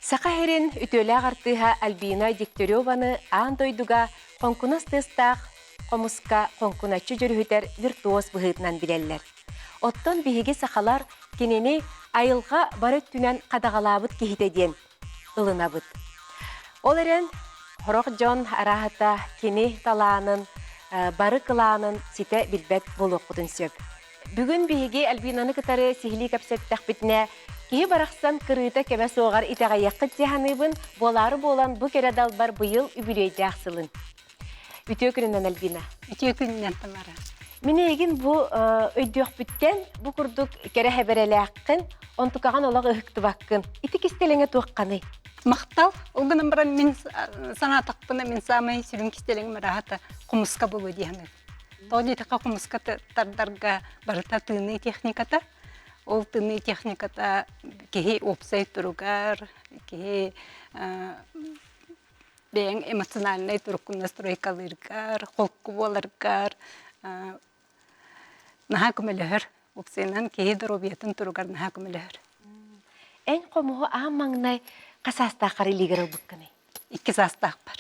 Саха сирин үтүөлээх артыыһа Альбина Дегтяреваны аан дойдуга хоҥкунас тыастаах хомуска хоҥкуначчы дьүрүһүтэр виртуоз быһыытынан билэллэр. Оттон биһиги сахалар кинини айылҕа бары өттүнэн хадаҕалаабыт киһитэ диэн ылынабыт. Ол эрэн, сорох дьон арааһата кини талаанын, бары кылаанын ситэ билбэт буолуохпутун сөп. Бүгүн биһиги Альбинаны кытары сиһилии кэпсэттэхпитинэ, киһи барахсан кырыыта кэмэ суоҕар итэҕэйиэххит дии саныыбын, буолаары буолан бу кэрэ далбар быйыл үбүлүөйдээх сылын. Үтүө күнүнэн, Альбина. Үтүө күнүнэн, Тамара. Мин эйигин бу өйдүөхпүттэн бу курдук кэрэ хэбэрэлээххин, онтукаҕын олох ыһыктыбаккын. Ити кистэлэҥэ туохханый? Махтал. Ол гынан баран мин санаатахпына мин саамай сүрүн кистэлэҥим арааһата хомуска буолуо дии саныыбын. Тоҕо диэтэххэ хомуска тардарга барыта тыыныы техниката. Ол тыыныы техниката киһи уопсай туругар, киһи бэйэҥ эмоциональнай туруккун настройкалыыргар, холку буоларгар наһаа көмөлөһөр. Уопсайынан киһи доруобуйатын туругар наһаа көмөлөһөр. Эн хомуһу аан маҥнай хас саастааххар илиигэр ылбыккыный? Икки саастаахпар.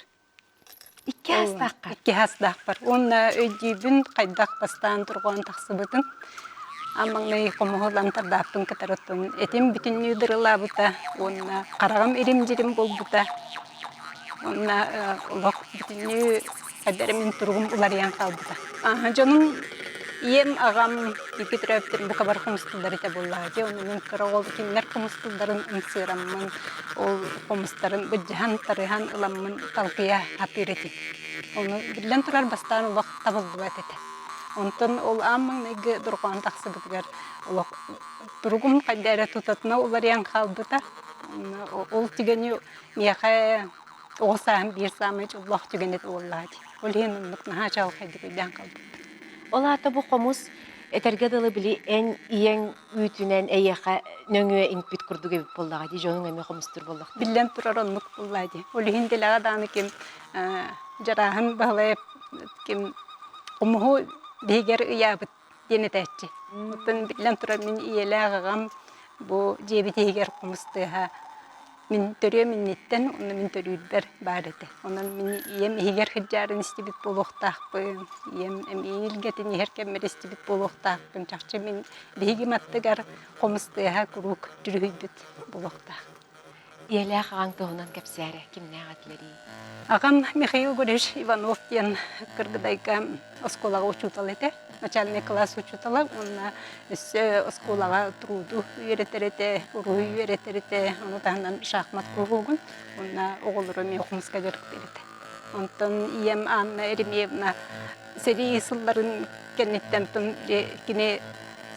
Икки саастааххар? Икки саастаахпар. Уонна өйдүүбүн хайдах бастаан тургуон тахсыбытын. Аан маҥнай хомуһу ылан тардааппын кытары оттон этим бүтүннүү дырылаабыта уонна хараҕым ирим-дьирим буолбута. Уонна олох бүтүннүү хайдах эрэ мин туругум уларыйан хаалбыта. Дьонум ийэм, аҕам икки төрөөбүттэрим бука бары хомустууллар этэ буоллаҕа дии. Онон мин кыра уол кинилэр хомустуулларын ымсыыраммын, ол хомустарын былдьаһан, тарыһан ыламмын талкыйа сатыыр этим. Ону биллэн турар бастаан олох табыллыбат этэ. Онтон ол аан маҥнайгы дорҕоон тахсыбытыгар олох туругум хайда эрэ тутатына уларыйан хаалбыта. Ол түгэни миэхэ оҕо сааһым биир саамай дьоллоох түгэнэ буоллаҕа дии. Ол иһин оннук наһаа чаҕылхайдык өйдөөн хаалбыппын. Ол аата бу хомус этэргэ дылы били эн ийэҥ үүтүнэн эйиэхэ нөҥүө иҥпит курдук эбит буоллаҕа дии, дьонуҥ эмиэ хомустуур буоллахтара. Биллэн турар оннук буоллаҕа дии. Ол иһин дэлэҕэ даҕаны ким Дьарааһын Баһылайап ким хомуһу биһигэр ыйаабыт диэн этээччи. Оттон биллэн турар мин ийэлээх аҕам бу дьиэбит иһигэр хомус тыаһа мин төрүөм инниттэн уонна мин төрүүрбэр баар этэ. Онон мин ийэм иһигэр сылдьаарын истибит буолуохтаахпын, ийэм эмиийин илгэтин иһэр кэммэр истибит буолуохтаахпын. Чахчы мин биһигим аттыгар хомус тыаһа куруук дьүрүһүйбүт буолуохтаах. Ийэлээх аҕаҥ туһунан кэпсээрэ, кимнээх этилэрий? Аҕам Михаил Егорович Иванов диэн Кыргыдайга оскуолаҕа учуутал этэ, начальный класс учуутала уонна өссө оскуолаҕа труду үөрэтэр этэ, уруһуй үөрэтэр этэ, ону таһынан шахмат куруһуогун уонна оҕолору эмиэ хомуска дьарыктыыр этэ. Онтон ийэм Анна Еремеевна сэрии сылларын кэнниттэн кини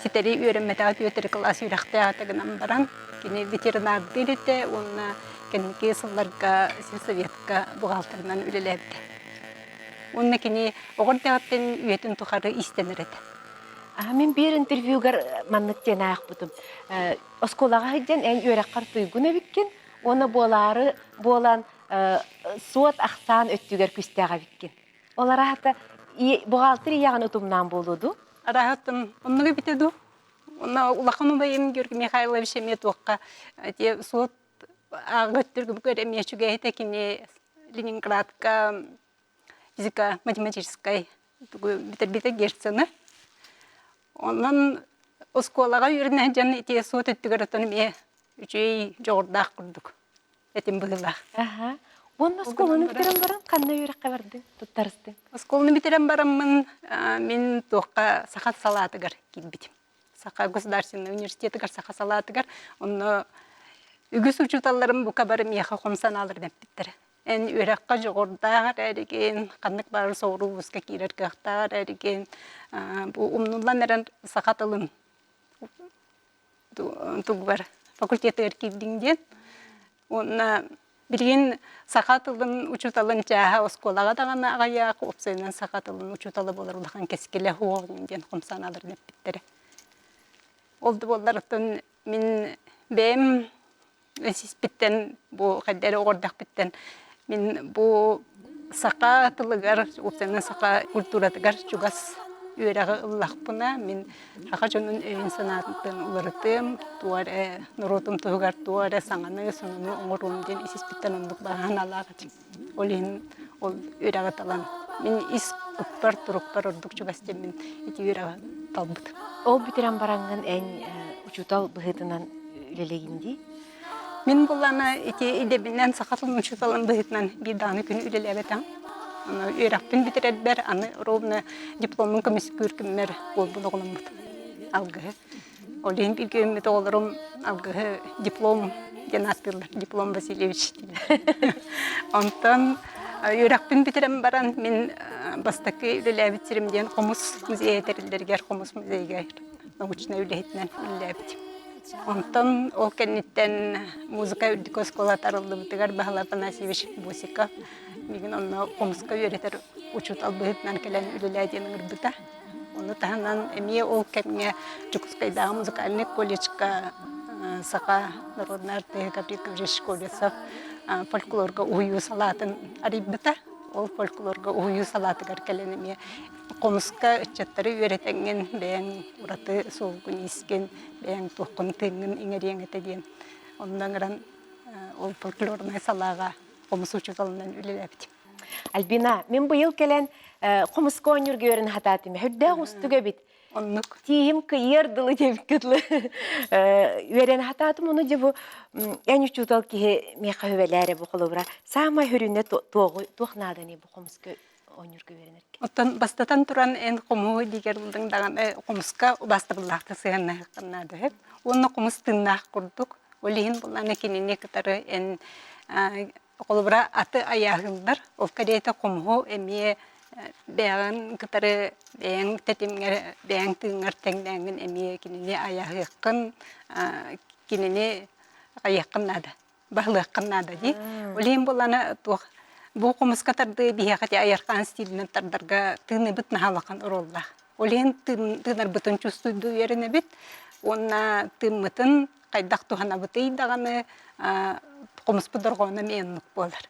ситэри үөрэммэтэҕэ түөрт кылаас үөрэхтээх этэ гынан баран Кини ветеринардыыр этэ уонна кэнники сылларга сельсоветка бухгалтерынан үлэлээбитэ. Уонна кини оҕо эрдэҕиттэн үйэтин тухары иистэнэр этэ. Мин биир интервьюгар маннык диэн аахпытым. Оскуолаҕа сылдьан эн үөрэххэр туйгун эбиккин уонна буолаары буолан суот ахсаан өттүгэр күстээх эбиккин. Ол араата бухгалтер ийэҕин утумнаан буолуо дуу? Араһаттан оннук эбитэ дуу? Уонна улахан убайым Георгий Михайлович эмиэ туохха ити суот ааҕыттыргыбыгар эмиэ үчүгэй этэ кини Ленинградка физика математическай бүтэрбитэ Герцена. Онон оскуолаҕа үөрэнэ сылдьан ити суот өттүгэр оттон эмиэ үчүгэй дьоҕурдаах курдук этим быһыылаах. Аха. Уонна оскуоланы бүтэрэн баран ханна үөрэххэ бардыҥ, туттарыстыҥ? Оскуоланы бүтэрэн бараммын мин туохха саха салаатыгар киирбитим. Саха государственнай университетыгар саха салаатыгар онно үгүс учууталларым бука бары миэхэ хом санааларын эппиттэрэ. Эн үөрэххэ дьоҕурдаах эрээригин, ханнык баҕарар соҕуруу вузка киирэр кыахтаах эрээригин, бу умнуллан эрэн саха тылын тугугар факультетыгар киирдиҥ диэн. Уонна билигин саха тылын учууталын чааһа оскуолаҕа даҕаны аҕыйах, уопсайынан саха тылын учуутала буолар улахан кэскилэ суох диэн хом санааларын эппиттэрэ. Ол да буоллар оттон мин бэйэм сиспиттэн бу хайда эрэ оҕордохпуттан мин бу саха тылыгар, уопсайынан саха культуратыгар чугас. үөрэҕи ыллахпына, мин саха дьонун өйүн-санаатын уларытыам, туох эрэ норуотум туһугар туох эрэ саҥаны, сонуну оҥоруом диэн ис-испиттэн оннук баҕа санаалаах этим. Ол иһин ол үөрэҕи талан, мин ис куппар, турукпар ордук чугас диэммин ити үөрэҕи талбытым. Ол бүтэрэн бараҥҥын эн учуутал быһыытынан үлэлээгин дии? Мин буллаана ити идэбинэн саха тылын учууталын быһыытынан биир даҕаны күн үлэлээбэтэҕим. Аны үөрэхпин бүтэрэрбэр аны ровно дипломмун көмүскүүр күммэр уолбун оҕоломмутум. Алгыһы. Ол иһин бииргэ үүммүт оҕолорум алгыһы диплом диэн ааттыыллар. Диплом Васильевич дииллэр. Онтон үөрэхпин бүтэрэн баран мин бастакы үлэлээбит сирим диэн хомус музейа тэриллэригэр хомус музейыгар научнай үлэһитинэн үлэлээбитим. Онтон ол кэнниттэн музыка үрдүкү оскуолата арыллыбытыгар Баһылай Афанасьевич Босиков миигин онно хомуска үөрэтэр учуутал быһыытынан кэлэн үлэлээ диэн ыҥырбыта. Ону таһынан эмиэ ол кэмҥэ Дьокуускайдааҕы музыкальнай колледжка саха народнай артыыһа Гаврил Гаврильевич Колесов фольклорга уһуйуу салаатын арыйбыта. Ол фольклорга уһуйуу салаатыгар кэлэн эмиэ хомуска ыччаттары үөрэтэҥҥин бэйэҥ ураты суолгун-иискин, бэйэҥ туоххун тыыҥҥын иҥэриэҥ этэ диэн онно ыҥыран ол фольклорнай салааҕа хомус учууталынан үлэлээбитим. Альбина, мин быйыл кэлэн хомуска оонньуурга үөрэнэ сатаатым. Үрдээх устук эбит. Оннук. Тииһим кыйыар дылы диэбиккэ дылы үөрэнэ сатаатым. Ону дьэ бу эн учуутал киһи миэхэ үбэлээрэ бу холобура саамай хүрүнэ туох нааданы бу хомуска оонньуурга үөрэнэргэ? Оттон бастатан туран эн хомуһу дигэр ыллыҥ даҕаны хомуска убаастабыллаахтык сыһыаннаһыаххын наада үһү. Уонна хомус тыыннаах курдук. Ол иһин буллаана кинини кытары эн холобура аты айааһыыллар. Ол кэриэтэ хомуһу эмиэ бэйэҕин кытары бэйэҥ тэтимҥэр, бэйэҥ тыыҥҥар тэҥнээҥҥин эмиэ кинини айааһыаххын, кинини хайыаххын наада. Баһылыаххын наада дии. Ол иһин буоллаана туох бу хомуска тардыы биһиэхэ ити айархаан стилинэн тардарга тыыныбыт наһаа улахан оруоллаах. Ол иһин тыынарбытын чувствуйдуу үөрэнэбит уонна тыыммытын хайдах туһанабытый даҕаны хомуспут дорҕооно эмиэ оннук буолар.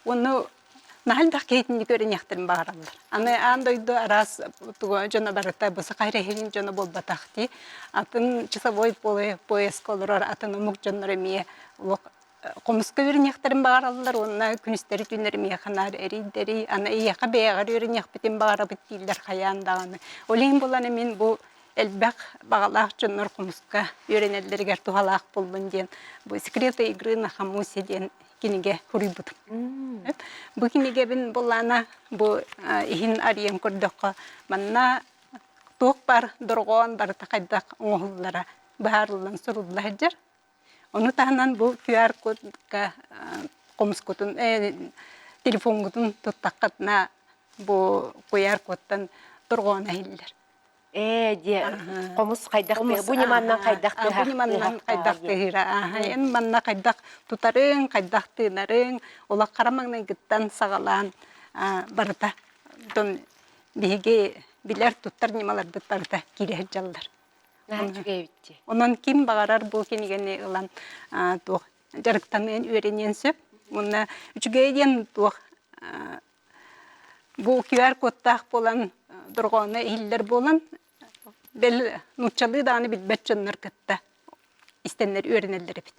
Уонна наһаа элбэх киһитинник үөрэниэхтэрин баҕараллар. Аны аан дойду араас туга дьоно барыта бу саха эрэһин дьоно буолбатах дии. Атын часовой пояска олорор атын омук дьонноро эмиэ олох хомуска үөрэниэхтэрин баҕараллар уонна күнүстэри түүннэри миэхэ наар эрийдэри аны эйиэхэ бэйэҕэр үөрэниэхпитин баҕарабыт дииллэр хайаан даҕаны. Ол иһин булан мин бу элбэх баҕалаах дьоннор хомуска үөрэнэллэригэр туһалаах буоллун диэн бу «Секреты игры на хомусе» диэн кинигэ суруйбутум. Бу кинигэбин буллаана бу иһин арыйан көрдөххө манна туох бар дорҕоон барыта хайдах оҥоһуллара быһаарыллан сурулла сылдьар. Ону таһынан бу QR-кодка хомускутун телефоҥҥутун туттаххытына бу QR-кодтан дорҕоон иһиллэр. Ээ, диэ, хомус хайдах бу ньыманнан хайдах бу ньыманнан хайдах тыһыра эн манна хайдах тутарыҥ, хайдах тыынарыҥ, улах хара маҥнайгыттан саҕалаан барыта оттон биһиги билэр туттар ньымаларбыт барыта киирэ сылдьаллар. Онон ким баҕарар бу кинигэни ылан туох дьарыктаныан үөрэниэн сөп. Уонна үчүгэй диэн туох Бу QR-кодтаах буолан, дорҕооно иһиллэр буолан, бэл нууччалыы даҕаны билбэт дьоннор кытта истэннэр үөрэнэллэр эбит.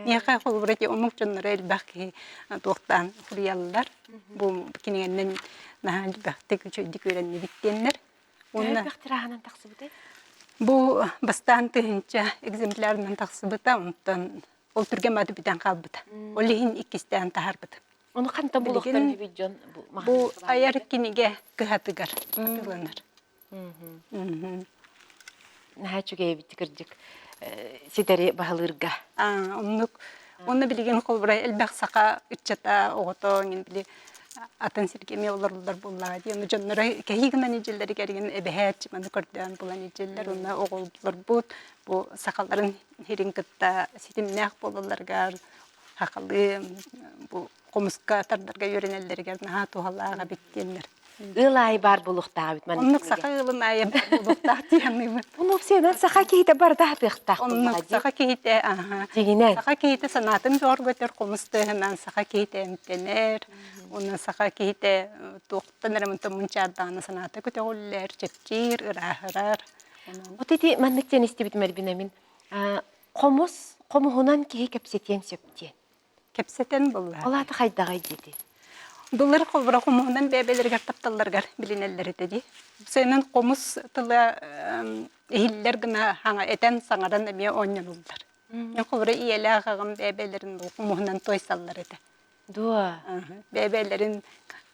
Миэхэ холобура ити омук дьонноро элбэх киһи туохтаан суруйаллар. Бу кинигэннэн наһаа элбэхтик үчүгэйдик үөрэннибит диэннэр. Уонна элбэх тирааһынан тахсыбытай? Бу бастаан тыһыынча экземплярынан тахсыбыта, онтон ол түргэн бааты бүтэн хаалбыта. Ол иһин иккистээн таһаарбытым. Ону хантан булуохтарын үһүбүт дьон бу айар кинигэ кыһатыгар атыыланар. Наһаа үчүгэй эбит кырдьык ситэри баһылыырга. Оннук. Уонна билигин холобура элбэх саха ыччата оҕото иҥин били атын сиргэ эмиэ олоруллар буоллаҕа дии. Ону дьонноро кэһии гынан илдьэллэригэр игин эбэһээт маны көрдөөн булан илдьэллэр. Уонна оҕолорбут бу сахаларын сирин кытта ситимнээх буолалларыгар сахалыы бу хомуска тардарга үөрэнэллэригэр наһаа туһалаах эбит диэннэр. Ыал аайы баар буолуохтаах эбит маннык Оннук саха ыалын аайы баар буолуохтаах дии саныыбын. Оннук сиэнэн саха киһитэ барыта сатыахтаах Оннук саха киһитэ аха. Дьиҥинэн. Саха киһитэ санаатын бөҕөргөтөр хомус тыаһынан саха киһитэ эмтэнэр. Уонна саха киһитэ туохтан эрэ мунчаардаҕына санаата көтөҕүллэр, чэпчиир, ырааһырар. Вот ити маннык диэн истибитим Альбина мин. Хомус хомуһунан киһи кэпсэтиэн сөп диэн. Кэпсэтэн булла. Ол аата хайдаҕай диэти? Былыр холбура хомуһунан бэйэ-бэйэлэригэр тапталларыгар билинэллэр этэ дии. Сыанан хомус тыла иһиллэр гына хаҥа этэн саҥаран эмиэ оонньонуллар. Мен холбура ийэлээх аҕам бэйэ-бэйэлэрин хомуһунан туойсаллар этэ. Дуо? Бэйэ-бэйэлэрин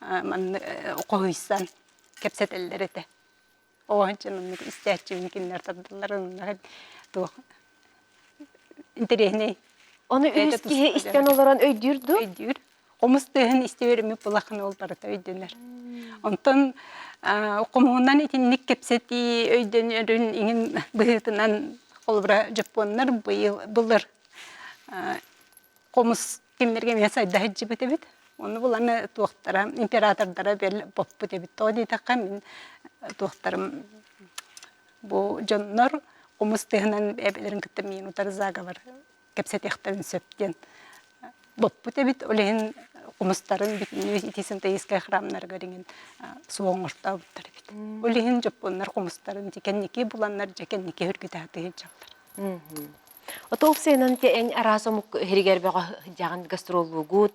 манны хоһуйсан кэпсэтэллэр этэ. Оончон оннук истээччибин кинилэр тардаллар туох интэриэһинэй. Ону үс киһи истэн олорон өйдүүр дуу? Өйдүүр. Хомус тыаһын истибэр булахын ол барыта өйдөнөр. Онтон хомуһунан итинник кэпсэтии өйдөнөрүн иҥин быһыытынан холобура дьоппуоннар быйыл былыр хомус кинилэргэ эмиэ сайда сылдьыбыт эбит. Ону булан туохтара императордара бэл боппут эбит. Тоҕо диэтэххэ мин туохтарым бу дьоннор хомус тыаһынан эбэлэрин кытта миин утары заговор кэпсэтиэхтэрин сөп диэн боппут эбит. Ол иһин хомустарын бүтүннүү ити синтаистскай храмнарыгар иҥин суох оҥортообуттар эбит. Ол иһин дьоппуоннар хомустарын ити кэнники буланнар дьэ кэнники үргүтэ сатыы Ото уксайынан те эн араас омук иһиригэр бөҕө сылдьаҕын гастроллуугут.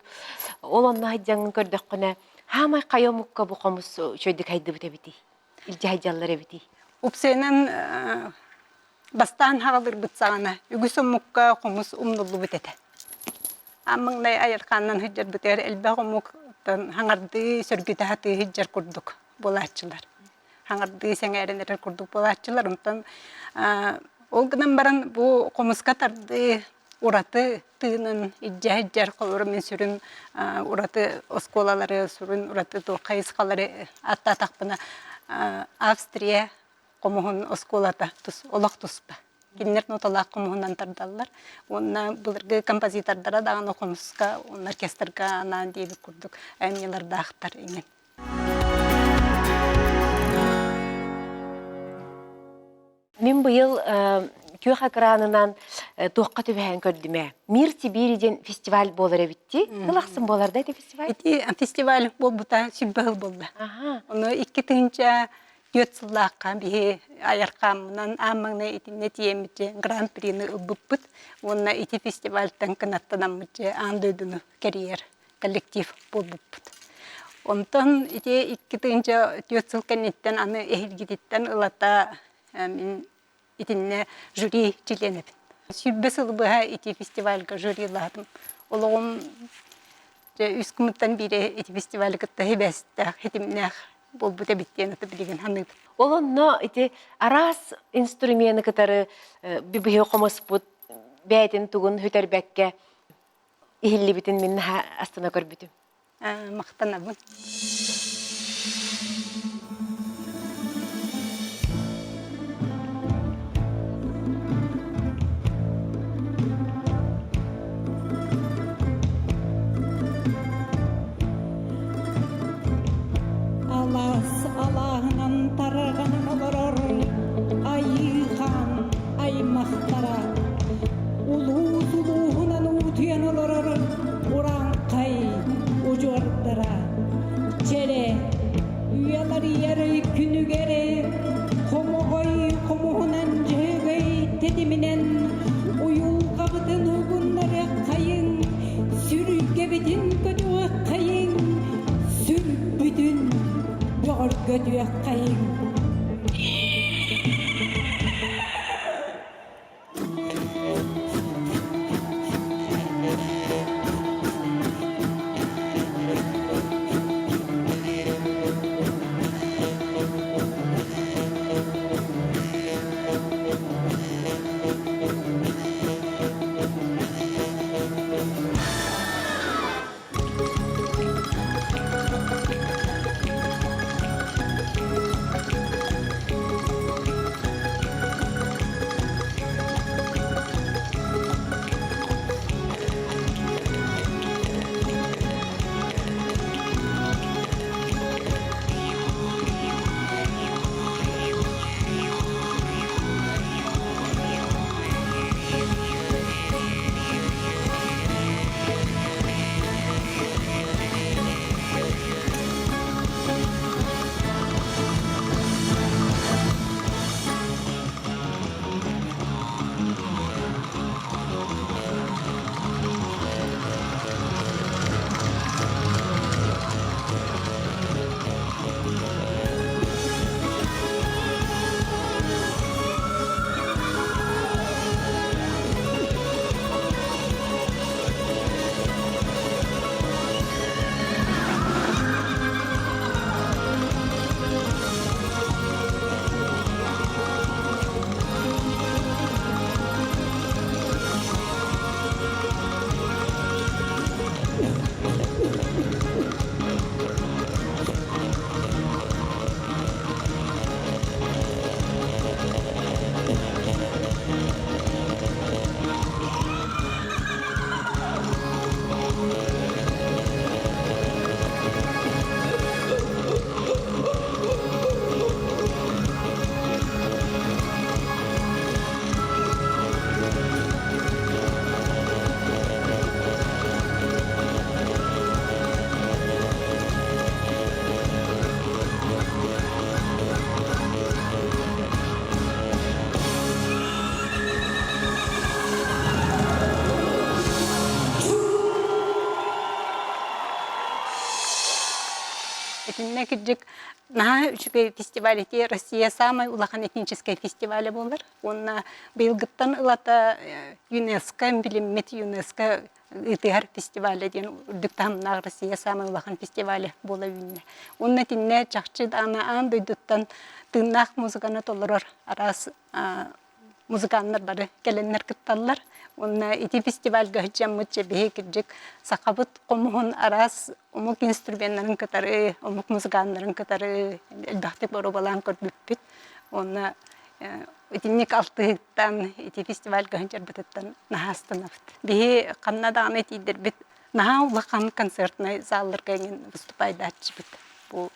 Ол онно сылдьаҥҥын көрдөххүнэ, хаамай хайа омукка бу хомус үчүгэйдик хайдыбыт эбитий? Илдьэ сылдьаллар эбитий? Упсайынан бастаан хаалырбыт саҕана үгүс омукка хомус умнуллубут этэ. Аан маҥнай айархааннан сылдьарбытыгар элбэх омуктан хаҥардыы, сөргүтэ сатыы сылдьар курдук буолааччылар. Хаҥардыы сэҥээрэн эрэр курдук буолааччылар. Онтон ол гынан баран бу хомуска тардыы ураты тыынын илдьэ сылдьар холобура мин сүрүн ураты оскуолалары, сүрүн ураты туох хайысхалары ааттаатахпына Австрия хомуһун оскуолата олох туспа. Кинилэр ноталаах хомуһунан тардаллар. Уонна былыргы композитордара даҕаны хомуска уонна оркестрга анаан диэбит курдук айымньылардаахтар иҥин. Мин быйыл күөх экранынан туохха түбэһэн көрдүм ээ. Мир Сибири диэн фестиваль буолар эбит дии. Сыл ахсын буолар да ити фестиваль? Ити фестиваль буолбута сүүрбэ сыл буолла. Ону 2004 сыллаахха биһи айархааммынан аан маҥнай итиннэ тиийэммит гран-прины ылбыппыт уонна ити фестивальтан кынаттанаммыт аан дойдуну кэрийэр коллектив буолбуппут. Онтон ити 2004 сыл кэнниттэн аны эһилгититтэн ылата мин итиннэ жюри чилиэнэбин. 20 сыл быһа ити фестивальга жюрилаатым. Олоҕум үс кымыттан биирэ ити фестивалы кытта хибэстээх, хитимнээх буолбут эбит диэн аты билигин саныыбын. Ол онно ити араас инструмены кытары биһи хомуспут бэйэтин тугун сүтэрбэккэ иһиллибитин мин наһаа астына көрбүтүм. Махтанабын. Алаас алааһынан тарҕанан олорор Айыы хаан аймахтара улуус улууһунан уутуйан олорор урааҥхай удьуордара чэрэ үйэлэрийэр күнүгэр хомоҕой хомуһунан дьөһөгөй тэтиминэн уйулҕабытын угуннарыаххайыҥ сүргэбитин көтөҕүөххэйиҥ сүрбүтүн бөҕөргөтүөххэйиҥ. Итиннэ кырдьык наһаа үчүгэй фестиваль ити Россия самай улахан этническэй фестиваля буолар. Уонна быйылгыттан ылата ЮНЕСКО билиммит ЮНЕСКО ыытыһар фестиваля диэн үрдүк таһымнаах Россия самай улахан фестиваля буола үүннэ. Уонна итиннэ чахчы даҕаны аан дойдуттан тыыннаах музыканы толорор араас музыканнар бары кэлэннэр кытталлар. Уонна ити фестивальга сылдьаммыт биһи кырдьык сахабыт хомуһун араас омук инструменнарын кытары, омук музыканнарын кытары элбэхтик боруобалаан көрбүппүт. Уонна итинник алтыһыттан, ити фестивальга сылдьарбытыттан наһаа астынабыт. Биһи ханна даҕаны тиийдэрбит наһаа улахан концертнай залларга эҥин выступайдааччыбыт. Бу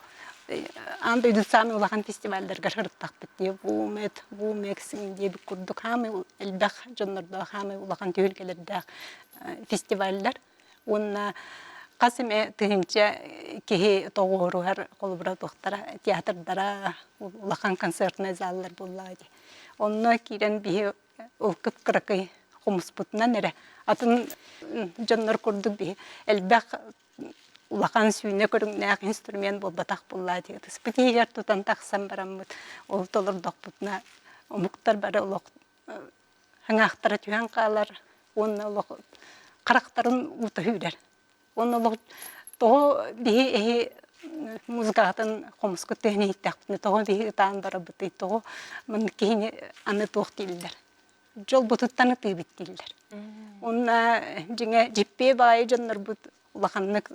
аан дойду саамай улахан фестивалларыгар сырыттахпыт дии Вумет, Вумекс диэбит курдук хаамай элбэх дьоннордоох хаамай улахан түһүлгэлэрдээх фестиваллар уонна хас эмэ тыһыынча киһи тоҕуоруһар холобура туохтара театрдара улахан концертнай заллар буоллаҕа дии. Онно киирэн биһи ол кып-кыракый хомуспутунан эрэ атын дьоннор курдук биһи элбэх улахан сүүнэ көрүҥнээх инструмент буолбатах буоллаа дии ытыспыт иһигэр тутан тахсан бараммыт ол толордохпутуна омуктар бары олох хаҥаахтара түһэн хаалар уонна олох харахтарын уута сүүрэр уонна олох тоҕо биһи эһи музыкатын хомускут түһэн иһиттэхпитинэ тоҕо биһи ытаан барабытый тоҕо маннык киһини аны туох дииллэр дьолбутуттан ытыыбыт дииллэр. Уонна дьиҥэ дьиппиэ баайы дьоннорбут улаханнык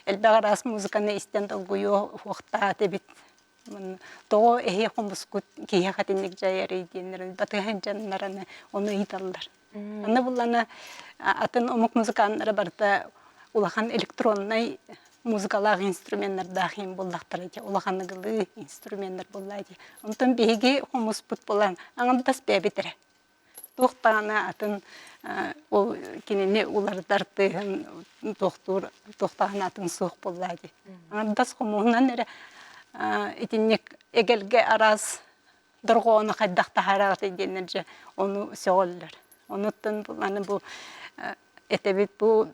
элбэх араас музыканы истэн долгуйуо уохтаат эбит. Тоҕо эһиэ хомускут киһиэхэ итинник дьайарый диэннэрин батыһан дьоннораны ону ыйыталлар. Аны буллана атын омук музыканнара барыта улахан электроннай музыкалаах инструменнардаах им буллахтара ити улахан ыгылыы инструменнар булла ити. Онтон биһиги хомуспут булан аҥардас бэйэбит эрэ. Туох даҕаны атын ол кинини уларытар тыаһын туохтуур туох даҕаны атын суох буолла ити. Аҥардас хомуһунан эрэ итинник эгэлгэ араас дорҕоону хайдах таһаараҕытый диэннэр дьэ ону сөҕөллөр. Онуттан аны бу этэбит бу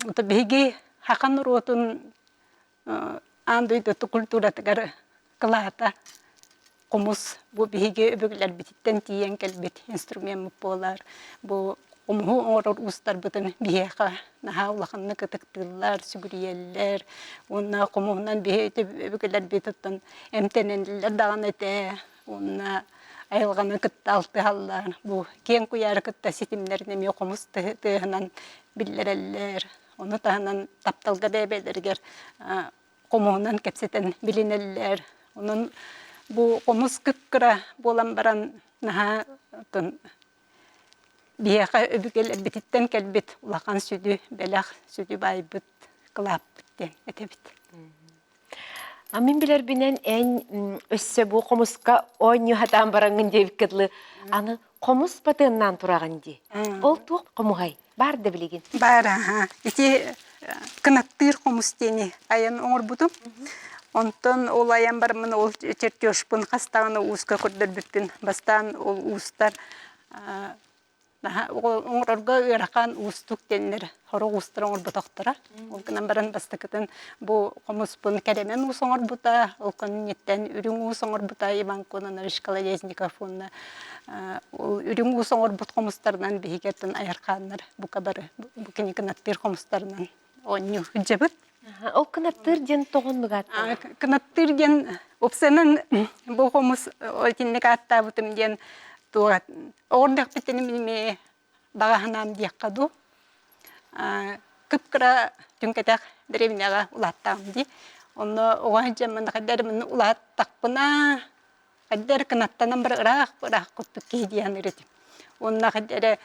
биһиги саха норуотун аан дойду культуратыгар кылаата хомус бу биһиги өбүгэлэрбититтэн тиийэн кэлбит инструмеммыт буолар. Бу хомуһу оҥорор уустарбытын биһиэхэ наһаа улаханнык ытыктыыллар, сүгүрүйэллэр уонна хомуһунан биһи өбүгэлэрбититтэн эмтэнэллэр даҕаны этэ уонна айылҕаны кытта алтыһаллар. Бу киэҥ куйаары кытта ситимнэрин эмиэ хомус тыаһынан биллэрэллэр. Ону таһынан тапталга бэйэ-бэйэлэригэр хомуһунан кэпсэтэн билинэллэр. Онон бу хомус кып-кыра буолан баран наһаа биһиэхэ өбүгэлэрбититтэн кэлбит улахан сүдү бэлэх, сүдү баайбыт, кылааппыт диэн этэбит. А мин билэрбинэн эн өссө бу хомуска оонньуу сатаан бараҥҥын диэбиккэ дылы аны хомус батыаннаан тураҕын дии. Ол туох хомуһай? Баар да билигин? Баар аха. Ити кынаттыыр хомус диэни айан оҥорбутум. Онтон ол айан бараммын ол чертежпун хас даҕаны ууска көрдөрбүппүн. Бастаан ол уустар оҥорорго ыарахан уустук диэннэр сорох уустар оҥорботохторо. Ол гынан баран бастакытын бу хомуспун кэрэмэн уус оҥорбута, ол кэнниттэн үрүҥ уус оҥорбута Иван Кононович Колодезников уонна ол үрүҥ уус оҥорбут хомустарынан биһиги оттон айархааннар бука бары бу кини кынаттыыр хомустарынан оонньуу сылдьабыт. Ол кынаттыыр диэн тоҕоннук ааттанар? Кынаттыыр диэн уопсайынан бу хомус итинник ааттаабытым диэн туох оҕордохпүттэн эмиэ баҕа санаам диэххэ дуу кып-кыра түҥкэтэх дэриэбинэҕэ улааттаҕым дии. Онно оҕо сылдьаммын хайдах эрэ манна улааттахпына хайдах эрэ кынаттанан баран ыраах-ыраах курдук киһи дии саныыр этим. Уонна хайдах эрэ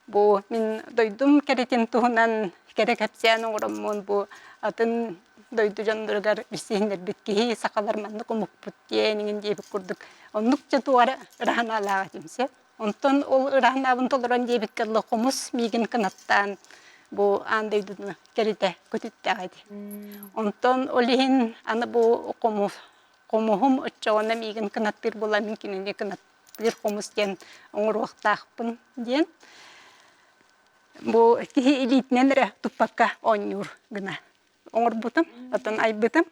бу мин дойдум кэрэтин туһунан кэрэ кэпсээн оҥороммун бу атын дойду дьонноругар билсиһиннэрбит киһи сахалар маннык омукпут диэн иҥин диэбит курдук оннук дьэ туох эрэ ыра санаалаах этим сөп. Онтон ол ыра санаабын толорон диэбиккэ дылы хомус миигин кынаттаан бу аан дойдуну кэритэ көтүттээх этэ. Онтон ол иһин аны бу хомус хомуһум оччоҕуна миигин кынаттыыр буолан мин кинини кынаттыыр хомус диэн оҥоруохтаахпын диэн бу киһи илиитинэн эрэ туппакка оонньуур гына оҥорбутум, оттон айбытым.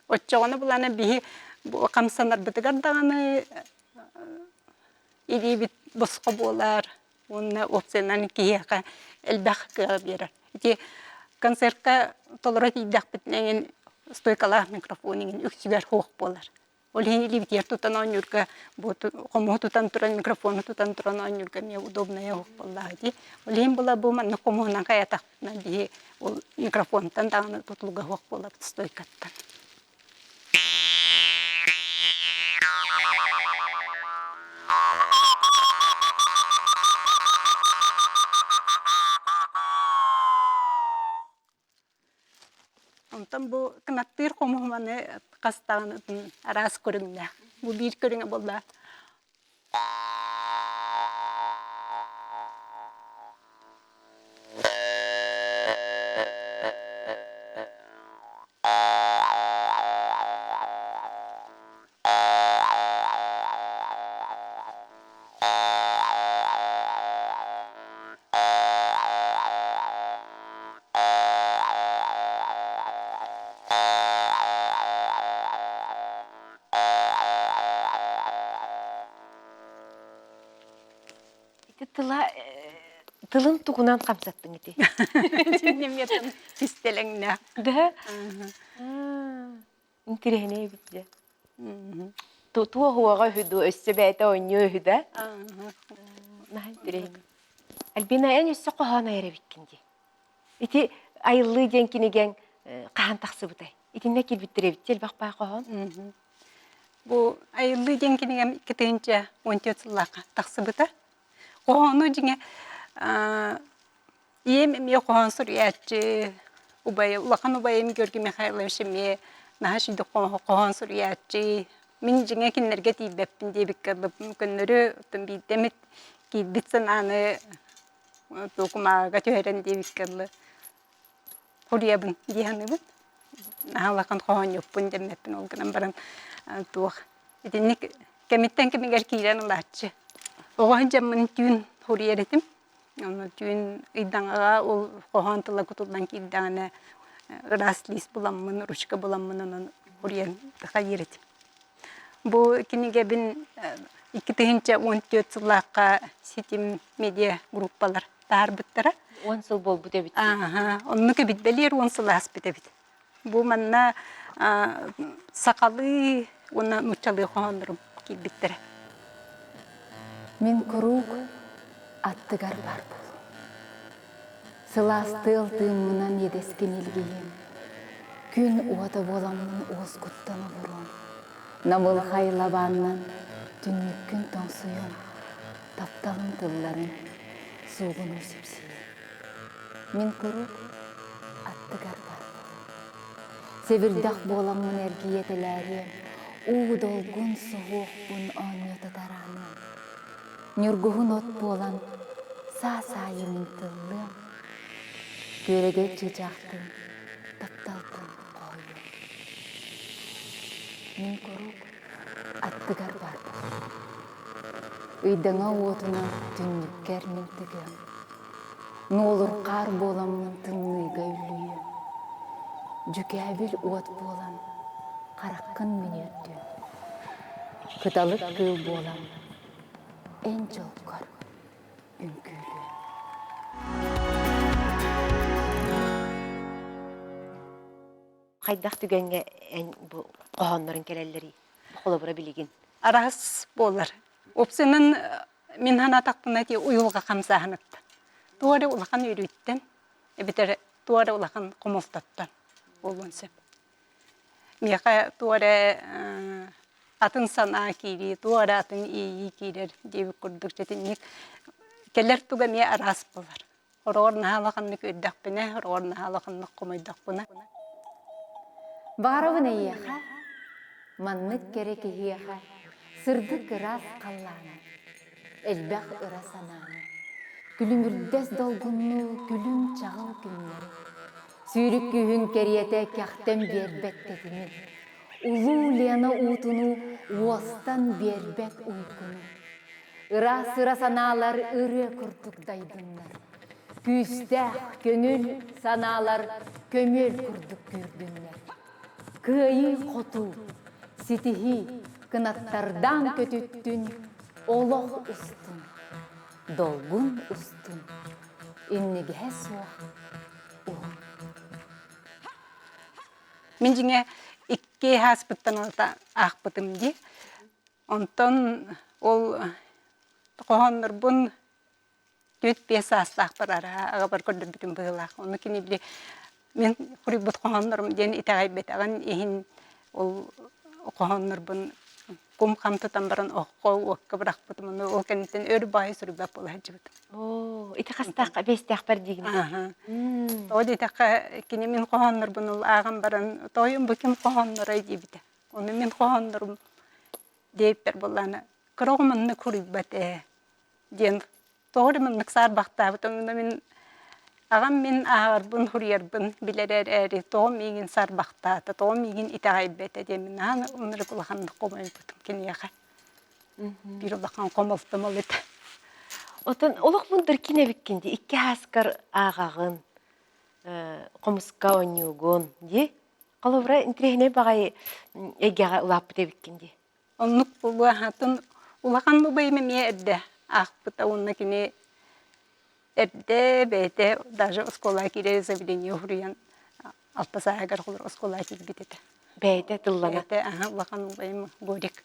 Оччоҕуна булана биһи бу хамсанарбытыгар даҕаны илиибит босхо буолар уонна уопсайынан киһиэхэ элбэх кыаҕы биэрэр. Ити концертка толоро тиийдэхпитинэ эҥин стойкалаах микрофон эҥин үксүгэр суох буолар. Ол иһин илиибитигэр тутан оонньуурга бу хомуһу тутан туран микрофону тутан туран оонньуурга эмиэ удобнайа суох буоллаҕа дии. Ол иһин була бу маннык хомуһунан хайатахпытына биһи ол микрофонтан даҕаны тутулуга суох буолабыт стойкаттан. Онтон бу кынаттыыр хомуһуманы хас даҕаны араас көрүҥнээх. Бу биир көрүҥэ буолла. Ити тыла тылын тугунан хамсаттыҥ ити? Немецкий кистэлэҥнээх. Да? Интириэһинэй эбит дьэ. Туох уоҕа үһү дуо, өссө бэйэтэ оонньуо үһү да? Наһаа интириэһинэй. Альбина, эн өссө хоһоон айар эбиккин дии. Ити Айыллыы диэн кинигэҥ хаһан тахсыбытай? Итиннэ киирбиттэр эбит элбэх баа хоһоон. Бу Айыллыы диэн кинигэм 2014 сыллаахха тахсыбыта. Хоһоону дьиҥэ Ийэм эмиэ хоһоон суруйааччы, убайым, улахан убайым Георгий Михайлович эмиэ наһаа үчүгэй хоһоон суруйааччы. Мин дьиҥэ кинилэргэ тиийбэппин диэбиккэ көннөрү оттон биирдэ эмит киирбит санааны кумааҕыга түһэрэн диэбиккэ дылы суруйабын дии саныыбын. Наһаа улахан хоһоонньуппун дэммэппин ол гынан баран туох итинник кэмиттэн кэмигэр киирэн ылааччы. Оҕо сылдьаммын түүн суруйар этим. Онно түүн ыйдаҥаҕа ол хоһоон тыла кутуллан киирдэҕинэ ыраас лист буламмын, ручка буламмын онон суруйан хайыыр этим. Бу кинигэбин 2014 сыллаахха ситим медиа группалар таһаарбыттара. 10 сыл буолбут эбит. Ааһа, оннук эбит бэлиэр 10 сыл ааспыт эбит. Бу манна сахалыы уонна нууччалыы хоһооннорум киирбиттэрэ. Мин куруук аттыгар бар буолуом. Сылаас тыал тыыммынан иэдэскин илгийиэм. Күн уота буоламмын уоскуттан олоруом. Намылхай лабааннан түннүккүн тоҥсуйуом. Тапталым тылларын суугунуу сипсийиэм. Мин куруук аттыгар бар. Сэбирдэх буоламмын эргийэ тэлээриэм, уу долгун суһуохпун оонньото тарааныам. Ньургуһун от буолан саас аайы мин тыллыам, күөрэгэй чыычаахтыын тапталтан хоһуйуом. Мин куруук аттыгар бар буолуом. Ыйдаҥа уотунан түннүккэр мин тыгыам. Нуолурхаар буоламмын тымныыга үллүйүөм, Дьүкээбил уот буолан хараххын мин үөрдүөм, Кыталык кыыл буолан эн дьолгор үҥкүүлүөм. Хайдах түгэҥҥэ эн бу хоһооннорун кэлэллэрий? Холобура билигин. Араас буолар. Уопсайынан мин санаатахпына ити уйулҕа хамсааһыныттан. Туох эрэ улахан үөрүүттэн эбэтэр туох эрэ улахан хомолтоттон буолуон сөп. Миэхэ туох эрэ атын санаа киирии, туох эрэ атын иэйии киирэр диэбит курдук итинник кэлэр туга эмиэ араас буолар. Хороҕор наһаа улаханнык үөрдэхпинэ, хороҕор наһаа улаханнык хомойдохпуна. Баҕарабын эйиэхэ, маннык кэрэ киһиэхэ сырдык ыраас халлааны, элбэх ыра санааны, күлүмүрдэс долгуннуу күлүм-чаҕыл күннэри, сүүрүк күүһүн кэриэтэ кэхтэн биэрбэт тэтими, улуу Лена уутунуу уостан биэрбэт уйгуну, Ыраас ыра санаалар ырыа курдук дайдыннар. Күүстээх, көҥүл санаалар көмүөл курдук күүрдүннэр. Кыайыы-хотуу, ситиһии кынаттардаан көтүттүн олох устун, долгун устун, иннигэһэ суох уһун. Мин дьиҥэ икки ааспыттан ылата аахпытым дии. Онтон ол хоһооннорбун 4-5 саастаахпар араа аҕабар көрдөрбүтүм быһыылаах. Ону кини били мин суруйбут хоһооннорум диэн итэҕэйбэтэҕин иһин ол хоһооннорбун кум-хам тутан баран оххо уокка бырахпытым. Ону ол кэнниттэн өр баайы суруйбат буола сылдьыбытым. Оо, ити хастаахха биэстээхпэр диигин. Аха. Тоҕо диэтэххэ кини мин хоһооннорбун ол ааҕан баран тоойум бу ким хоһооннорой диэбитэ. Ону мин хоһооннорум диэбиппэр буоллаҕына кыра оҕо маннык суруйбат ээ диэн тоҕо эрэ маннык саарбахтаабытым. Онно мин аҕам мин ааҕарбын, суруйарбын билэр эрээри тоҕо миигин саарбахтаата, тоҕо миигин итэҕэйбэтэ диэн мин наһаа ынырык улаханнык хомойбутум киниэхэ. Биир улахан хомолтом ол этэ. Оттон олох мындыр кин эбиккин дии, икки ааскар ааҕаҕын, хомуска оонньуугун дии. Холобура, интириэһинэй баҕайы эйгэҕэ улааппыт эбиккин дии. Оннук буолуо аһатын улахан убайым эмиэ эрдэ аахпыта уонна кини эрдэ бэйэтэ даже оскуолаҕа киирэр заявление суруйан алта сааһыгар холор оскуолаҕа киирбит этэ. Бэйэтэ тыллана. Бэйэтэ аһа улахан убайым Горик.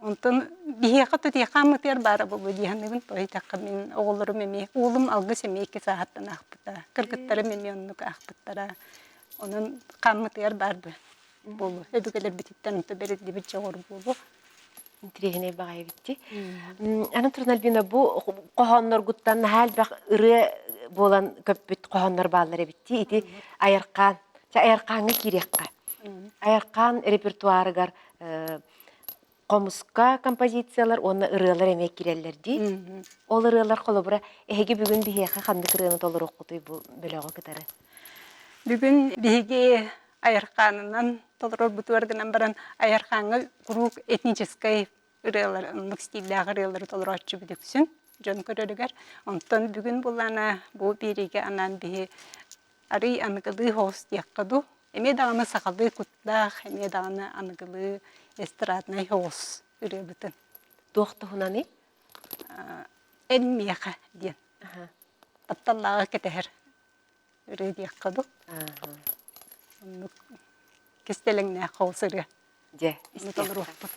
Онтон биһиэхэ тутиэхэ аммытыгар баара буолуо дии саныыбын. Тоҕо диэтэххэ мин оҕолорум эмиэ уолум Алгыс эмиэ икки сааһыттан аахпыта. Кыргыттарым эмиэ оннук аахпыттара. Онон хааммытыгар баар буолуо. Өбүгэлэрбититтэн онто бэриллибит дьоҕур буолуо. Интириэһинэй баҕайы эбит Аны туран Альбина бу хоһоонноргуттан наһаа элбэх ырыа буолан көппүт хоһооннор бааллар эбит дии. Ити Айархаан. Чэ Айархааҥҥа киириэххэ. Айархаан репертуарыгар хомуска композициялар уонна ырыалар эмиэ киирэллэр дии. Ол ырыалар холобура эһиги бүгүн биһиэхэ ханнык ырыаны толоруоххутуй бу бөлөҕү кытары? Бүгүн биһиги Айархаанынан толорорбутугар гынан баран Айархааҥҥа куруук этническэй ырыалар, оннук стиллээх ырыалары толорооччу үксүн дьон көрөрүгэр. Онтон бүгүн буллаана бу биэриигэ анаан биһи арый аныгылыы соҕус диэххэ дуу, эмиэ даҕаны сахалыы куттаах, эмиэ даҕаны аныгылыы эстраднай соҕус ырыабытын. Туох туһунаный? Эн миэхэ диэн. Тапталлааҕы кэтэһэр ырыа диэххэ дуу. Оннук кистэлэҥнээх соҕус ырыа. Дьэ, Ону толоруохпут.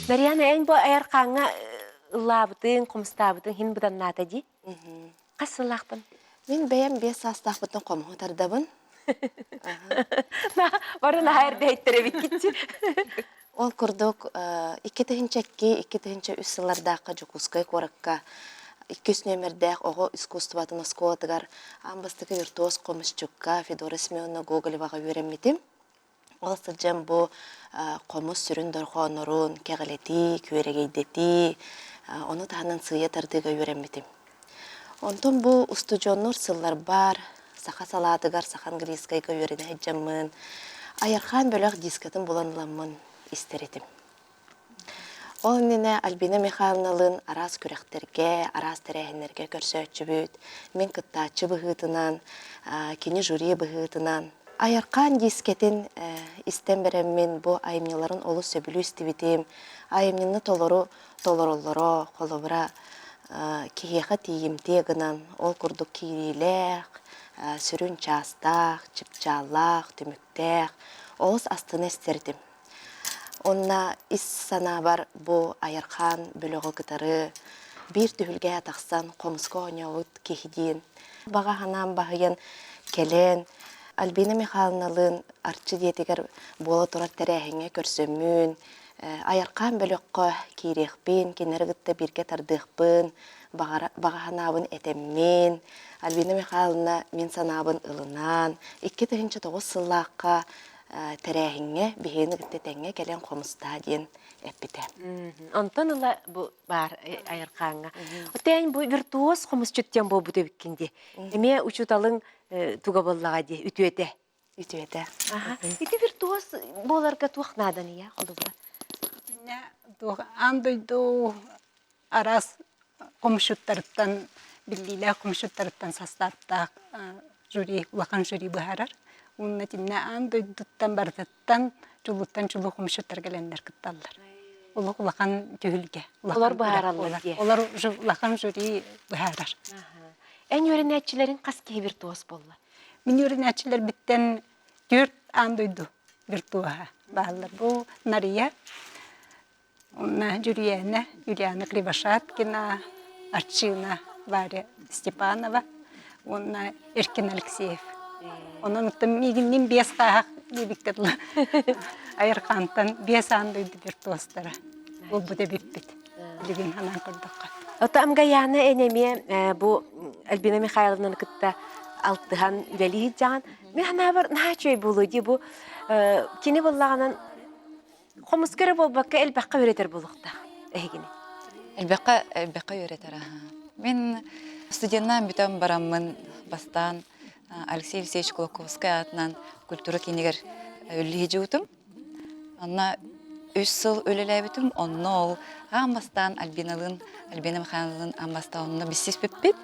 Нарьяна, эн бу айархааҥҥа ыллаабытыҥ, хомустаабытыҥ иһин быданнаата дии. Хас сыллаахпын? Мин бэйэм 5 саастаахпыттан хомуһу тардабын. Бары наһаа эрдэ иһиттэр эбиккит. Ол курдук, 2002, 2003 сыллардаахха Дьокуускай куоракка иккис нүөмэрдээх оҕо искусствотын оскуолатыгар аан бастакы виртуоз хомусчукка Федора Семеновна Гоголеваҕа үөрэммитим. Ол сылдьан бу хомус сүрүн дорҕооннорун кэҕилэтии, күөрэгэйдэтии, ону таһынан сыыйа тардыыга үөрэммитим. Онтон бу устудьуоннуур сылларбар саха салаатыгар саха английскайга үөрэнэ сылдьаммын, Айархаан бөлөх дискатын булан ыламмын истэр этим. Ол иннинэ Альбина Михайловналыын араас күрэхтэргэ, араас тэрээһиннэргэ көрсөөччүбүт. Мин кыттааччы быһыытынан, кини жюри быһыытынан. Айархаан дискэтин истэн бараммын бу айымньыларын олус сөбүлүү истибитим. Айымньыны толору толороллоро, холобура, киһиэхэ тиийимтиэ гынан, ол курдук киириилээх, сүрүн чаастаах, чыпчааллаах, түмүктээх, олус астына истэрдим. Онно ис санаабар бу Айархаан бөлөҕү кытары биир түһүлгэҕэ тахсан хомуска оонньообут киһи диэн баҕа санаам баһыйан кэлэн Альбина Михайловналыын Арчы дьиэтигэр буола турар тэрээһиҥҥэ көрсөммүн, Айархаан бөлөххө киириэхпин, кинилэри кытта бииргэ тардыахпын, баҕа санаабын этэммин, Альбина Михайловна мин санаабын ылынан, 2009 сыллаахха тэрээһиҥҥэ биһигини кытта тэҥҥэ кэлэн хомустаа диэн эппитэ. Онтон ыла бу баар айархааҥҥа. Оттон бу виртуоз хомусчут диэн буолбут эбиккин дии. Эмиэ учууталыҥ туга буоллаҕа дии, үтүөтэ. Үтүөтэ. Ити виртуоз буоларга туох нааданый я холобура? Итиннэ туох аан дойду араас хомусчуттарыттан биллиилээх хомусчуттарыттан састааптаах жюри улахан жюри быһаарар. Уонна итиннэ аан дойдуттан барытыттан чулууттан чулуу хомусчуттар кэлэннэр кытталлар. Олох улахан түһүлгэ. Олор быһаараллар дии. Олор улахан жюри быһаарар. Эн үөрэнээччилэриҥ хас киһи виртуоз буолла? Мин үөрэнээччилэрбиттэн түөрт аан дойду виртуоһа бааллар. Бу Нария, Онно Дьүрүйээнэ, Юлиана Кривошапкина, Арчыына Варя Степанова уонна Эркин Алексеев. Онон оттон миигиннин биэс хааһах диэбиккэ дылы Айархаантан биэс аан дойду виртуозтара буолбут эбиппит билигин санаан көрдөххө. Ото Амгаяна эн эмиэ бу Альбина Михайловнаны кытта алтыһан үлэлии сылдьаҕын. Мин санаабар наһаа үчүгэй буолуо дии бу кини буоллаҕынан Хомуска эрэ буолбакка элбэххэ үөрэтэр буолуохтаах эһигини. Элбэххэ элбэххэ үөрэтэр аһа. Мин студеннаан бүтэн бараммын бастаан Алексей Алексеевич Кулаковскай аатынан культура киинигэр үлэлии дьуутум. Онно үс сыл үлэлээбитим. Онно ол аан бастаан Альбиналыын, Альбина Михайловналыын аан бастаан онно билсиспиппит.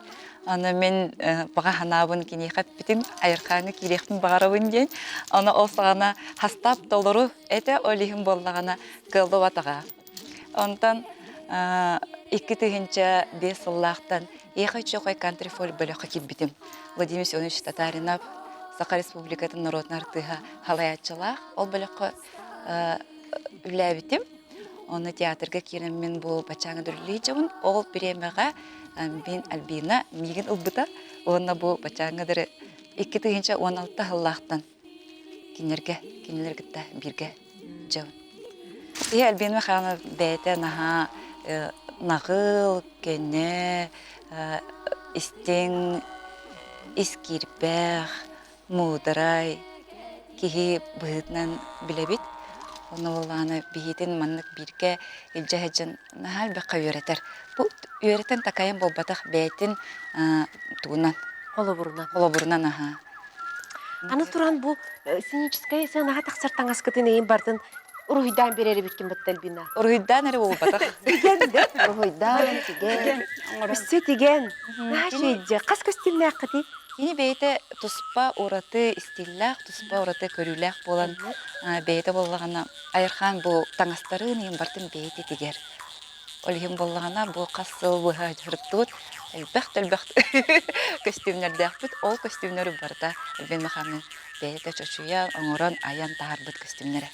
Аны мин баҕа санаабын киниэхэ эппитим, айархааҥҥа киириэхпин баҕарабын диэн. Аны ол саҕана хастаап толору этэ, ол иһин буоллаҕына кыаллыбатаҕа. Онтон 2005 сыллаахтан Ехай Чохой кантри фольк бөлөххө киирбитим. Владимир Семенович Татаринов Саха Республикатын норуотун артыыһа халайааччылаах. Ол бөлөххө үлээбитим. Онно театрга киирэн мин бу баччааҥҥа үлэлии дьабын. Ол бириэмэҕэ мин Альбина миигин ылбыта. Уонна бу баччааҥҥа дары 2016 сыллаахтан кинилэргэ кинилэр кытта бииргэ дьабын. Ийэ Альбина Михайловна бэйэтэ наһаа наҕыл, көнө, истиҥ, ис киирбэх, муударай киһи быһыытынан билэбит. Онно буоллаҕына биһиитин маннык бииргэ илдьэ сылдьан наһаа элбэххэ үөрэтэр. Бу үөрэтэн такайан буолбатах бэйэтин тугунан Холобурунан. Холобурунан аһаа. Аны туран бу сценическэй сыанаҕа тахсар таҥаскытын эйин бартын уруһуйдаан биэрэр эбиккин батта Альбина. Уруһуйдаан эрэ буолбатах. Тигэн да? Уруһуйдаан, тигэн. Өссө тигэн. Наһаа үчүгэйдии. Хас көстүүмнээххитий? Кини бэйэтэ туспа ураты истииллээх, туспа ураты көрүүлээх буолан, бэйэтэ буоллаҕына, Айархаан бу таҥастарын иһин барытын бэйэтэ тигэр. Ол иһин буоллаҕына, бу хас сыл быһа дьарыктыбыт, элбэх да элбэх көстүүмнэрдээхпит. Ол көстүүмнэри барыта Альбина Михайловна бэйэтэ чочуйан, оҥорон, айан таһаарбыт көстүүмнэрэ.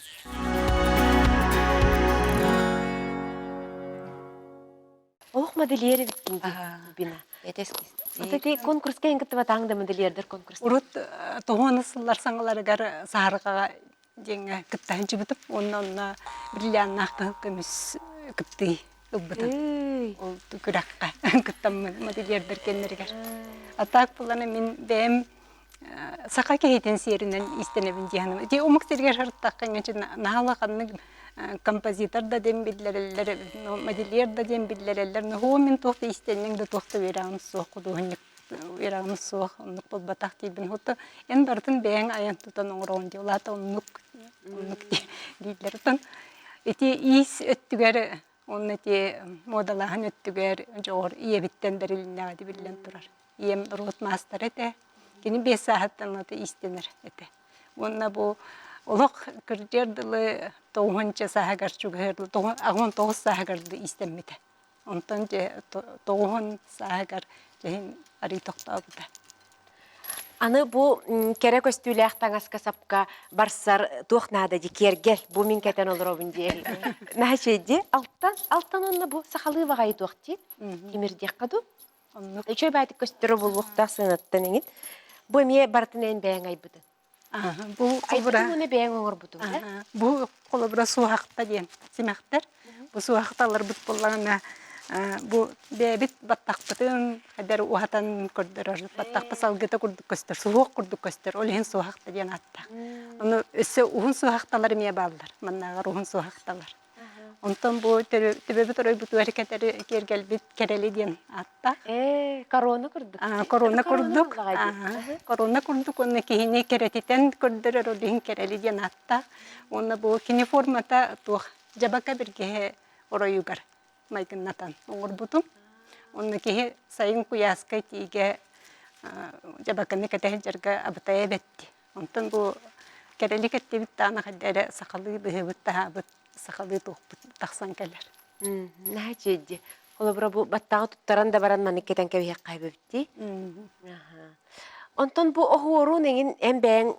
модельер эбиккин дии, Альбина. Вот эти конкурска эн кыттыбатаҥ да модельердер конкурс. Урут тоһуона сыллар саҥаларыгар саһарҕаҕа диэҥҥэ кыттаһан чыбытым уонна онно бриллианнаах кыһыл көмүс кыптыы ылбытым. Ол күрэххэ кыттаммын модельердэр кэннэригэр. А так булана мин бэйэм саха киһитин сиэринэн иистэнэбин дии саныыбын. Ити омук сиригэр сырыттахха наһаа ханнык композитор да диэн биллэрэллэр, модельер да диэн биллэрэллэр. Но мин туох да иистэнньэҥ да туох да үөрэҕим суох, худуоһунньук үөрэҕим суох, оннук буолбатах диибин. Хото эн барытын бэйэҥ айан тутан оҥороҕун дии. Ол аата оннук оннук дииллэр. Оттон ити иис өттүгэр уонна ити муодалааһын өттүгэр дьоҕур ийэбиттэн бэрилиннэҕэ ити биллэн турар. Ийэм норуот маастара этэ. Кини биэс сааһыттан ылата иистэнэр этэ. Уонна бу олох кырдьыар дылы тоҕуһунча сааһыгар чугаһыар 89 сааһыгар дылы иистэммитэ. Онтон дьэ тоҕуһун сааһыгар дьэһин арый тохтообута. Аны бу кэрэ көстүүлээх таҥаска сапка барсар туох наада ди киэргэл бу мин кэтэн олоробун диэри. Наһаа ди алтан алтан онно бу сахалыы баҕайы туох дии тимирдиэххэ дуу Оннук. Үчүгэй баайтык көстөрө буолуохтаах сыанаттан эҥин. Бу эмиэ барытын эн бэйэҥ айбытын. Бу холобура Айбытын уонна бэйэҥ оҥорбутуҥ да? Бу холобура суоһахта диэн симэхтэр. Бу суоһахталарбыт буоллаҕына бу бэйэбит баттахпытын хайдары уһатан көрдөрөр. Баттахпыт салгыта курдук көстөр, суһуох курдук көстөр. Ол иһин суоһахта диэн ааттаах. Ону өссө уһун суоһахталар эмиэ бааллар. Маннааҕар уһун суоһахталар. Онтон бу төбөбүт оройбутугар кэтэри киэргэлбит кэрэли диэн ааттаах. Ээ, корона курдук. Корона курдук. Корона курдук уонна киһини кэрэтитэн көрдөрөр ол иһин кэрэли диэн ааттаах. Уонна бу кини формата туох дьабака биргэһэ оройугар майгыннатан оҥорбутум. Онно киһи сайын куйааска итиигэ дьабаканы кэтэ сылдьарга абытайа эбэтти. Онтон бу кэрэли кэттибит даҕаны хайда эрэ сахалыы быһыыбыт-таһаабыт, сахалыы туохпут тахсан кэлэр. Наһаа үчүгэй Холобура бу баттаҕы туттаран да баран маннык кэтэн кэбиһиэххэ эбиттии. Онтон бу оһуорун эҥин эн бэйэҥ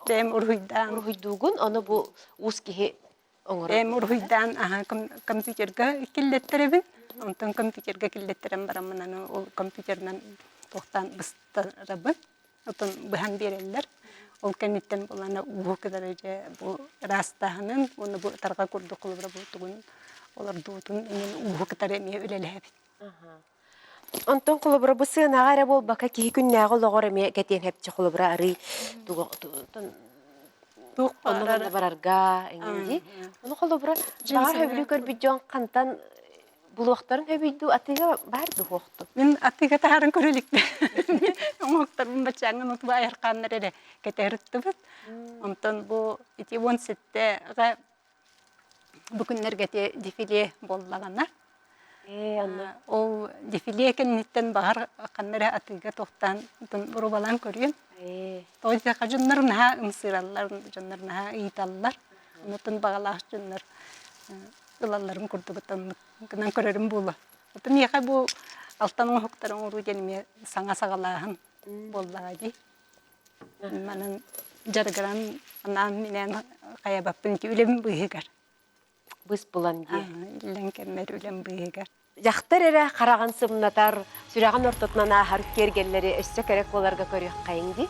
бэйэм уруһуйдаан уруһуйдуугун, ону бу уус киһи оҥорор. Бэйэм уруһуйдаан аһа компьютерга киллэттэрэбин. Онтон компьютерга киллэттэрэн бараммын аны ол компьютерынан туохтаан быстарабын. Отон быһан биэрэллэр. Ол кэнниттэн булана ууһу кытары дьэ бу ыраастааһынын уонна бу ытарҕа курдук холобура бу тугун олордуутун иҥин ууһу кытары эмиэ үлэлэһэбит. Онтон холобура бу сыанаҕа эрэ буолбакка киһи күннээҕи олоҕор эмиэ кэтиэн хэпчи холобура арый тугу Туох онно баҕарар барарга эҥин дии. Ону холобура баҕар сөбүлүү көрбүт дьон хантан Булуохтарын сөбүй дуу, атыыга баар дуһуохтун? Мин атыыга таһарын көрө иликпин. Оҥоһуктарбын баччааҥҥын утуба айархааннар эрэ кэтэһэрыттыбыт. Онтон бу ити 17-ҕэ бу күннэргэ ити дефиле буоллаҕына Ээ, онно. Ол дефиле кэнниттэн баҕар ханна эрэ атыыга тохтоон рубалаан көрүөм. Ээ. Тоҕо диэтэххэ дьоннор наһаа ымсыыраллар, дьоннор наһаа ыйыталлар. Онтон баҕалаах дьоннор ылалларын курдук гынан көрөрүм буолуо. Оттон миэхэ бу алтан оҥоһуктары оҥоруу диэн эмиэ саҥа саҕалааһын буоллаҕа дии. Манан дьарыгыран анаан-минээн хайабаппын ити үлэм быыһыгар. Быс булан дии. Иллэҥ кэммэр үлэм быыһыгар. Дьахтар эрэ хараҕын сымнатар, сүрэҕин ортотунан ааһар киэргэллэри өссө кэрэ куоларга көрүөххэйиҥ дии.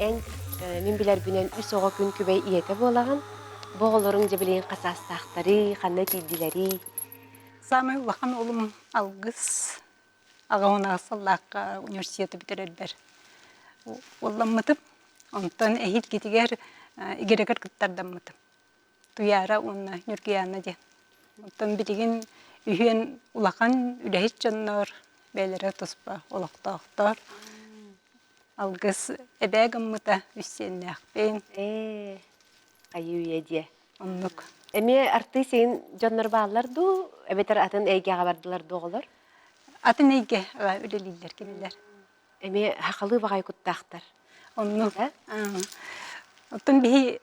эн мин билэрбинэн үс оҕо күн күбэй ийэтэ буолаҕын. Бу оҕолоруҥ дьэ билигин хасаастаахтарый, ханна тиийдилэрий? Саамай улахан уолум Алгыс аҕа сыллаахха университеты бүтэрэрбэр уолламмытым. Онтон эһиилгитигэр игирэгэр кыттардаммытым. Туйаара уонна Ньургуйаана диэн. Оттон билигин үһүөн улахан үлэһит дьоннор, бэйэлэрэ туспа олохтоохтор. Алгыс эбээ гыммыта үс сиэннээхпин. Ээ, хайыы үйэ диэ. Оннук. Эмиэ артыыс иһин дьоннор бааллар дуу, эбэтэр атын эйгэҕэ бардылар дуу оҕолор? Атын эйгэ үлэлииллэр кинилэр. Эмиэ хахалыы баҕайы куттаахтар. Оннук. Оттон биһи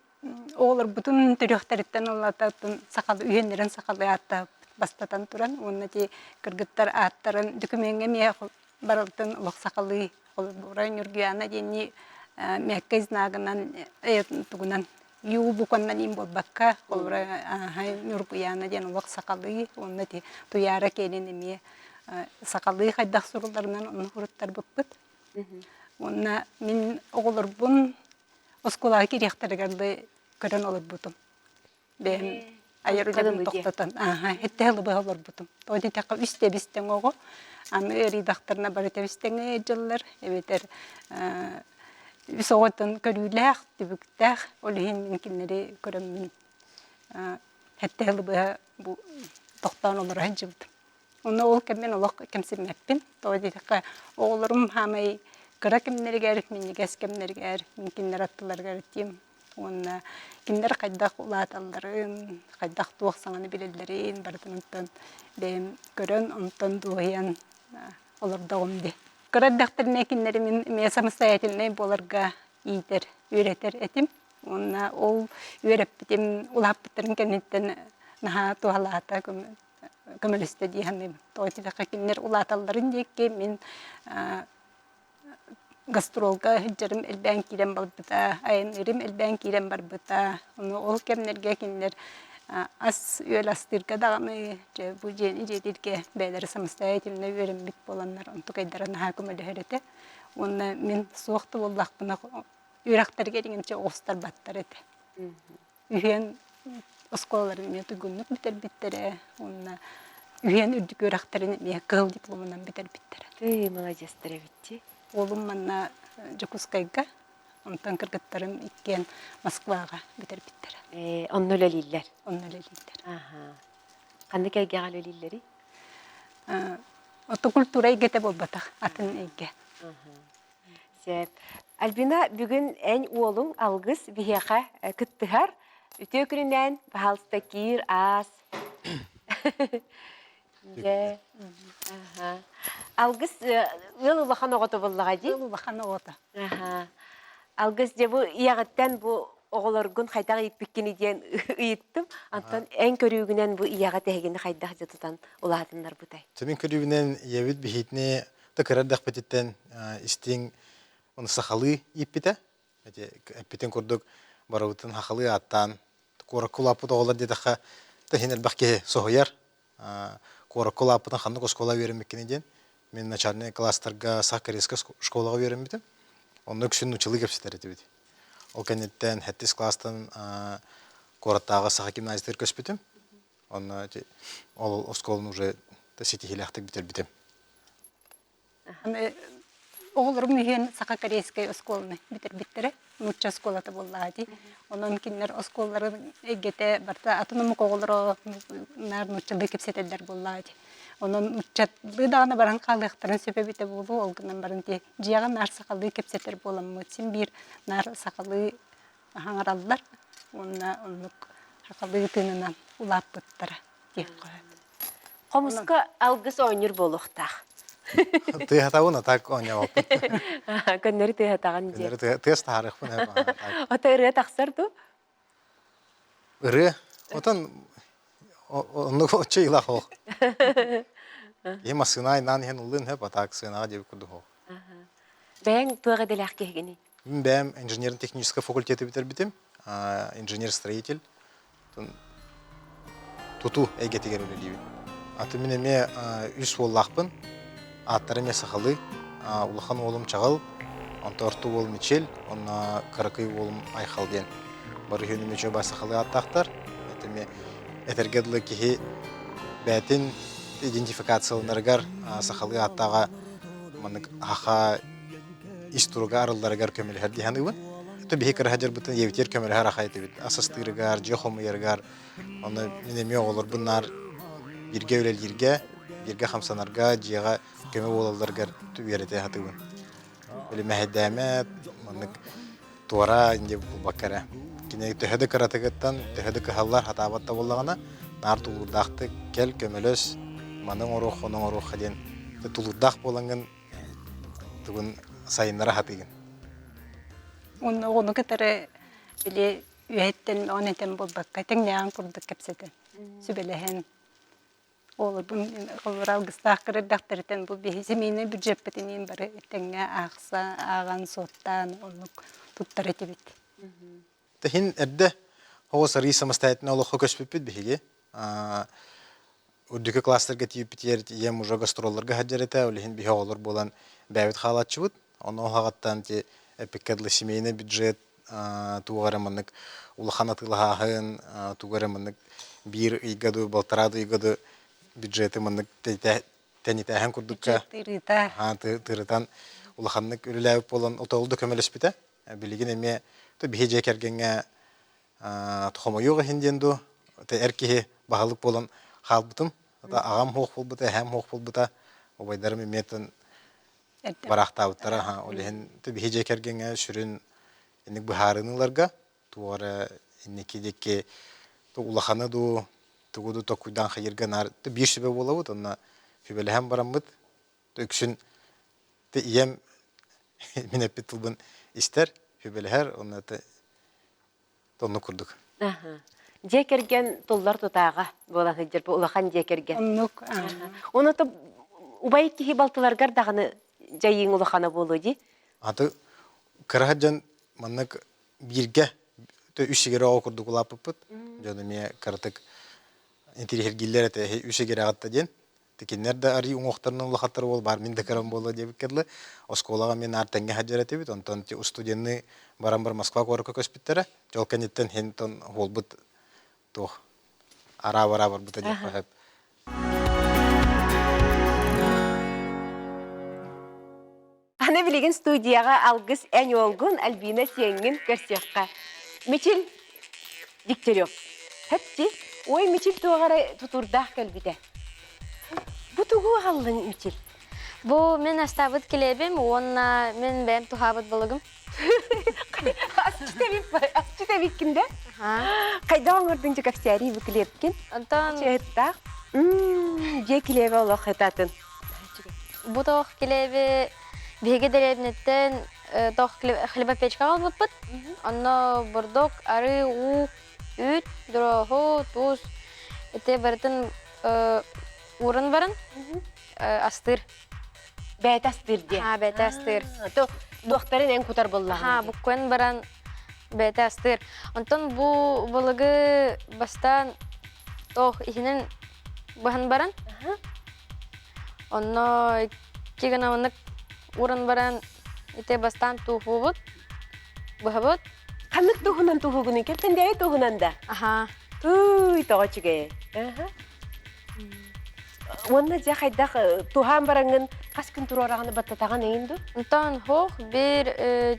оҕолорбутун төрүөхтэриттэн улаатан сахалыы үһүөннэрин сахалыы ааттаабыт бастатан туран уонна ити кыргыттар ааттарын дөкүмүөҥҥэ эмиэ барылтын олох сахалыы холобура Ньургуйаана диэни мягкай знагынан тугунан ю букваннан им буолбакка холобура Ньургуйаана диэн олох сахалыы уонна ити Туйаара киэнин эмиэ сахалыы хайдах сурулларынан онно суруттарбыппыт уонна мин оҕолорбун оскуолаҕа киириэхтэригэр дылы көрөн олорбутум. Бэйэм айар үлэбин тохтотон, ааһа, эттэһэ ылыбыһа олорбутум. Тоҕо диэтэххэ үс тэбис-тэҥ оҕо, аны ыарыйдахтарына бары тэбис-тэҥҥэ ыалдьаллар, эбэтэр үс оҕоттон көрүүлээх, түбүктээх, ол иһин мин кинилэри көрөммүн эттэһэ ылыбыһа бу тохтоон олоро сылдьыбытым. Онно ол кэммин олох кэмсиммэппин. Тоҕо диэтэххэ, оҕолорум хаамай кыра кэмнэригэр, минньигэс кэмнэригэр, мин кинилэр аттыларыгар этиим. Уонна кинилэр хайдах улааталларын, хайдах туох саҥаны билэллэрин барытын онтон бэйэм көрөн, онтон дуоһуйан олордоҕум дии. Кыра эрдэхтэринэ кинилэри мин эмиэ самостоятельнай буоларга иитэр, үөрэтэр этим. Уонна ол үөрэппитим улааппыттарын кэнниттэн наһаа туһалаата, көмөлөстө дии саныыбын. Тоҕо диэтэххэ кинилэр улааталларын диэки мин гастролга сылдьарым элбээн киирэн барбыта, айанныырым элбээн киирэн барбыта. Ону ол кэмнэргэ кинилэр ас-үөл астыырга даҕаны, дьэ бу дьиэни дьиэтиргэ бэйэлэрэ самостоятельно үөрэммит буоланнар онтукайдара наһаа көмөлөһөр этэ. Уонна мин суох да буоллахпына үөрэхтэригэр иҥэмчэ оҕустарбаттар этэ. Үһүөн оскуолаларын эмиэ туйгуннук бүтэрбиттэрэ уонна үһүөн үрдүк үөрэхтэрин эмиэ кыһыл дипломунан бүтэрбиттэрэ. Тыый, маладьыастар эбитчи. Уолум манна Дьокуускайга, онтон кыргыттарым иккиэн Москваҕа бүтэрбиттэрэ. Ээ, онно үлэлииллэр. Онно үлэлииллэр. Аха. Ханнык эйгэҕэ үлэлииллэрий? Ото культура эйгэтэ буолбатах, атын эйгэ. Сөп. Альбина, бүгүн эн уолуҥ Алгыс биһиэхэ кыттыһар. Үтүө күнүнэн, пожалуйста, киир, аас. Дьэ. Аха. Алгыс ыал улахан оҕото буоллаҕа дии? Ыал улахан оҕото. Аха. Алгыс дьэ бу ийэҕиттэн бу оҕолоргун хайдах ииппиккиний диэн ыйыттым. Антон эн көрүүгүнэн бу ийэҕэ тэһигини хайдах дьэ тутан улаатыннарбытай? Мин көрүүбүнэн ийэбит биһиитини да кыра эрдэхпититтэн истиҥ ону сахалыы ииппитэ. Ити эппитин курдук барыбытын сахалыы ааттаан куоракка улааппыт оҕолор диэтэххэ иһин элбэх киһи соһуйар. Куоракка улааппытын ханнык оскуола үөрэммиккиний диэн. Мин начальнай класстарга сах корейскай школаҕа үөрэммитим. Онно үксүн нууччалыы кэпсэтэр этибит. Ол кэнниттэн сэттис класстан куораттааҕы саха гимназиятыгар көспүтүм. Онно ити ол оскуоланы уже ситиһиилээхтик бүтэрбитим. Аны оҕолорум үһүөн саха-корейскай оскуоланы бүтэрбиттэрэ. Нуучча оскуолата буоллаҕа дии. Онон кинилэр оскуолаларын эйгэтэ барыта атын омук оҕолоро наар нууччалыы кэпсэтэллэр буоллаҕа дии. Онон нууччалыы даҕаны баран хаалыахтарын сөп эбитэ буолуо, ол гынан баран дии дьиэҕэ наар сахалыы кэпсэтэр буоламмыт син биир наар сахалыы хаҥараллар уонна оннук сахалыы тыынынан улааппыттара диэххэ сөп. Хомуска алгыс оонньуур буолуохтаах. Тыаһатабын, а так оонньообоппун. Көннөрү тыаһатаҕын диэн. Көннөрү тыас таһаарыахпын Ото ырыа тахсар дуу? Ырыа? Отон оннук оччо илах ол. Киһи массыына айнаан иһэн ыллыын сөп, а так сыанаҕа диэбит курдук ол. Бэйэҥ туох идэлээх киһигиний? Мин бэйэм инженерно-техническэй факультеты бүтэрбитим. Инженер-строитель. Тутуу эйгэтигэр үлэлиибин. Аты мин эмиэ үс уоллаахпын. Ааттара эмиэ сахалыы. Улахан уолум Чаҕыл. Онто орто уол Мичил, онно кыракый уолум Айхал диэн. Бары үһүнүм үчүгэй сахалыы ааттаахтар. Этими этэргэ дылы киһи бэйэтин идентификацияланарыгар сахалыы ааттааҕа маннык аха ис туруга арылларыгар көмөлөһөр дии саныыбын. То биһи кыра сылдьарбытын ийэбитигэр көмөлөһөр аха этибит. Ас астыырыгар, дьиэ хомуйарыгар, онно мин эмиэ оҕолорбун наар бииргэ үлэлииргэ, бииргэ хамсанарга, дьиэҕэ көмө буолалларыгар үөрэтэ сатыыбын. Били мэһэйдээмэ, маннык туора инде булбакка эрэ. Кини төһө да кыратыгыттан, төһө да кыһаллар, хатаабат да буоллаҕына, наар тулуурдаахтык кэл, көмөлөс, маны оҥоруохха, ону оҥоруохха диэн тулуурдаах буолаҥҥын тугун сайыннара сатыыгын. Уонна оҕону кытары били үөһэттэн он этэн буолбакка тэҥнээҕин курдук кэпсэтэн, сүбэлэһэн Оҕолорбун холобура алгыстаах кырырдахтарыттан бу биһи семейнай бюджеппытыныын бары тэҥҥэ аахса ааҕан суоттаан оннук туттар этибит. Тэһин эрдэ оҕо сарыы самостоятельно олоххо көспүппүт биһиги. Үрдүкү класстарга тиийбитигэр ийэм уже гастролларга сылдьар этэ, ол иһин биһи оҕолор буолан бэйэбит хаалааччыбыт. Ону оһоҕоттон ти эппиккэ дылы семейный бюджет туох эрэ маннык улахан атыылаһааһын, тугу эрэ маннык биир ыйга дуу, балтараа да ыйга дуу бюджеты маннык тэнитээһин курдукка тыырытан улаханнык үлэлээбит буолан отоол да көмөлөспүтэ. Билигин эмиэ биһи дьиэ кэргэҥҥэ хомойуох иһин диэн дуу, эр киһи баһылык буолан хаалбытым. Аҕам суох буолбута, эһээм суох буолбута, убайдарым эмиэ бараахтаабыттара. Ол иһин биһи дьиэ кэргэҥҥэ сүрүн инник быһаарыыны ыларга туох эрэ инники диэки улаханы дуу, тугу дуу токуйдаан хайыырга наар биир сүбэ буолабыт. Онно сүбэлэһэн бараммыт үксүн ийэм мин эппит тылбын истэр, сүбэлэһэр, онно Оннук курдук. Дьиэ кэргэн туллар тутааҕа буола сылдьар бу улахан дьиэ кэргэн. Оннук. Ону то убай киһи балтыларгар даҕаны дьайыыҥ улахана буолуо дии. Аты кыра дьон маннык бииргэ үс сигэрэ оҕо курдук улааппыппыт. Дьон эмиэ кыратык интириэһиргииллэр этэ үс сигэрэ диэн. Кинилэр да арыы уҥуохтарынан улахаттар уол баар мин да кырам буолла диэбиккэ дылы оскуолаҕа мин наар тэҥҥэ сылдьар этибит онтон студенныы баран бар Москва куоракка көспүттэрэ дьол кэнниттэн хинтон уолбут туох араа-бараа барбыта диэххэ сөп. Аны билигин студияҕа Алгыс эн уолгун Альбина сиэҥҥин көрсүөххэ. Мичил Дегтярев. Хэпти, ой Мичил туох эрэ тутуурдаах кэлбитэ. Бу тугу аҕаллыҥ Мичил? Бу мин астаабыт килиэбим уонна мин бэйэм туһаабыт балыгым. Асчыт эбиккин да? Хайдах оҥордуҥ дьэ кэпсээрий бу килиэпкин? Онтон Чыһыттаах. Дьиэ килиэбэ олох ытатын. Бу тоох килиэби биһиги дэриэбинэттэн тоох хлебопечкаҕа ылбыппыт. Онно бурдук, арыы, уу, үүт, дороһу, туус ити барытын ууран баран астыыр. Бэйэтэ астыыр диэн. Аа, бэйэтэ астыыр. Туохтарын эн кутар буоллаҕына. Аа, буккуйан баран бэйэтэ астыыр. Онтон бу балыгы бастаан тоох иһинэн быһан баран Онно икки гына маннык ууран баран ити бастаан тууһуубут, быһабыт. Ханнык туһунан тууһугунуй? Кэппэндээйи туһунан да? Аха. Тууй, тоҕо үчүгэй. Аха. Уонна дьэ хайдах туһаан бараҥҥын хас күн туруораҕын баттатаҕын эйин дуу? Онтон хуох биир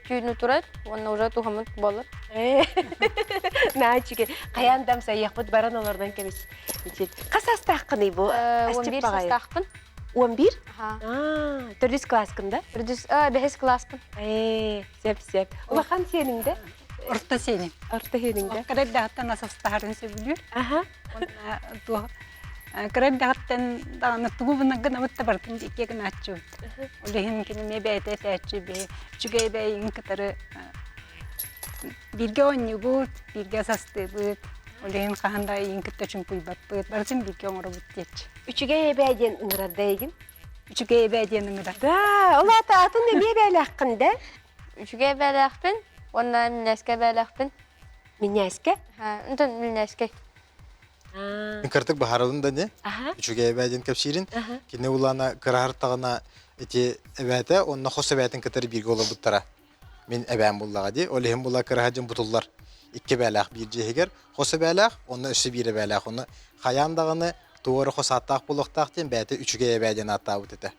түүнү турар уонна уже туһаммыт буолар. Наһаа үчүгэй. Хайаан да амсайыахпыт баран олордон кэбис. Хас саастааххыный бу? 11 саастаахпын. 11? Төрдүс класскын да? Төрдүс, бэһис класспын. Ээ, сөп сөп. Улахан сиэниҥ да? Орто сиэним. Орто сиэниҥ да? Кыра эрдэҕиттэн ас астаһарын сөбүлүүр. Аха. Уонна туох кыра эрдэҕиттэн даҕаны тугу гынабыт да барытын икки гынааччыбыт. Ол иһин кини эмиэ бэйэтэ этээччи биһи үчүгэй бэйиҥ кытары Бииргэ оонньуубут, бииргэ састыыбыт, ол иһин хаһан да эйигин кытта чуҥкуйбаппыт, барытын бииргэ оҥоробут диэччи. Үчүгэй эбээ диэн ыҥырар да эйигин? Үчүгэй эбээ диэн ыҥырар. Да, ол аата атын эмиэ эбээлээххин да? Үчүгэй эбээлээхпин уонна минньээскэ эбээлээхпин. Минньээскэ? Онтон минньээскэй. Мин кыратык баһарабын да не. Үчүгэй эбээ диэн кэпсиирин. Кини улаана кыраһартаҕына ити эбээтэ уонна хос эбээтин кытары бииргэ олорбуттара. Мин эбээм буллаҕа дии. Ол иһин була кыраһа дьон бутуллар. Икки эбээлээх биир дьиэ иһигэр хос эбээлээх уонна өссө биир эбээлээх. Онно хайаан даҕаны тугу эрэ хос ааттаах буолуохтаах диэн бэйэтэ үчүгэй эбээ диэн ааттаабыт этэ.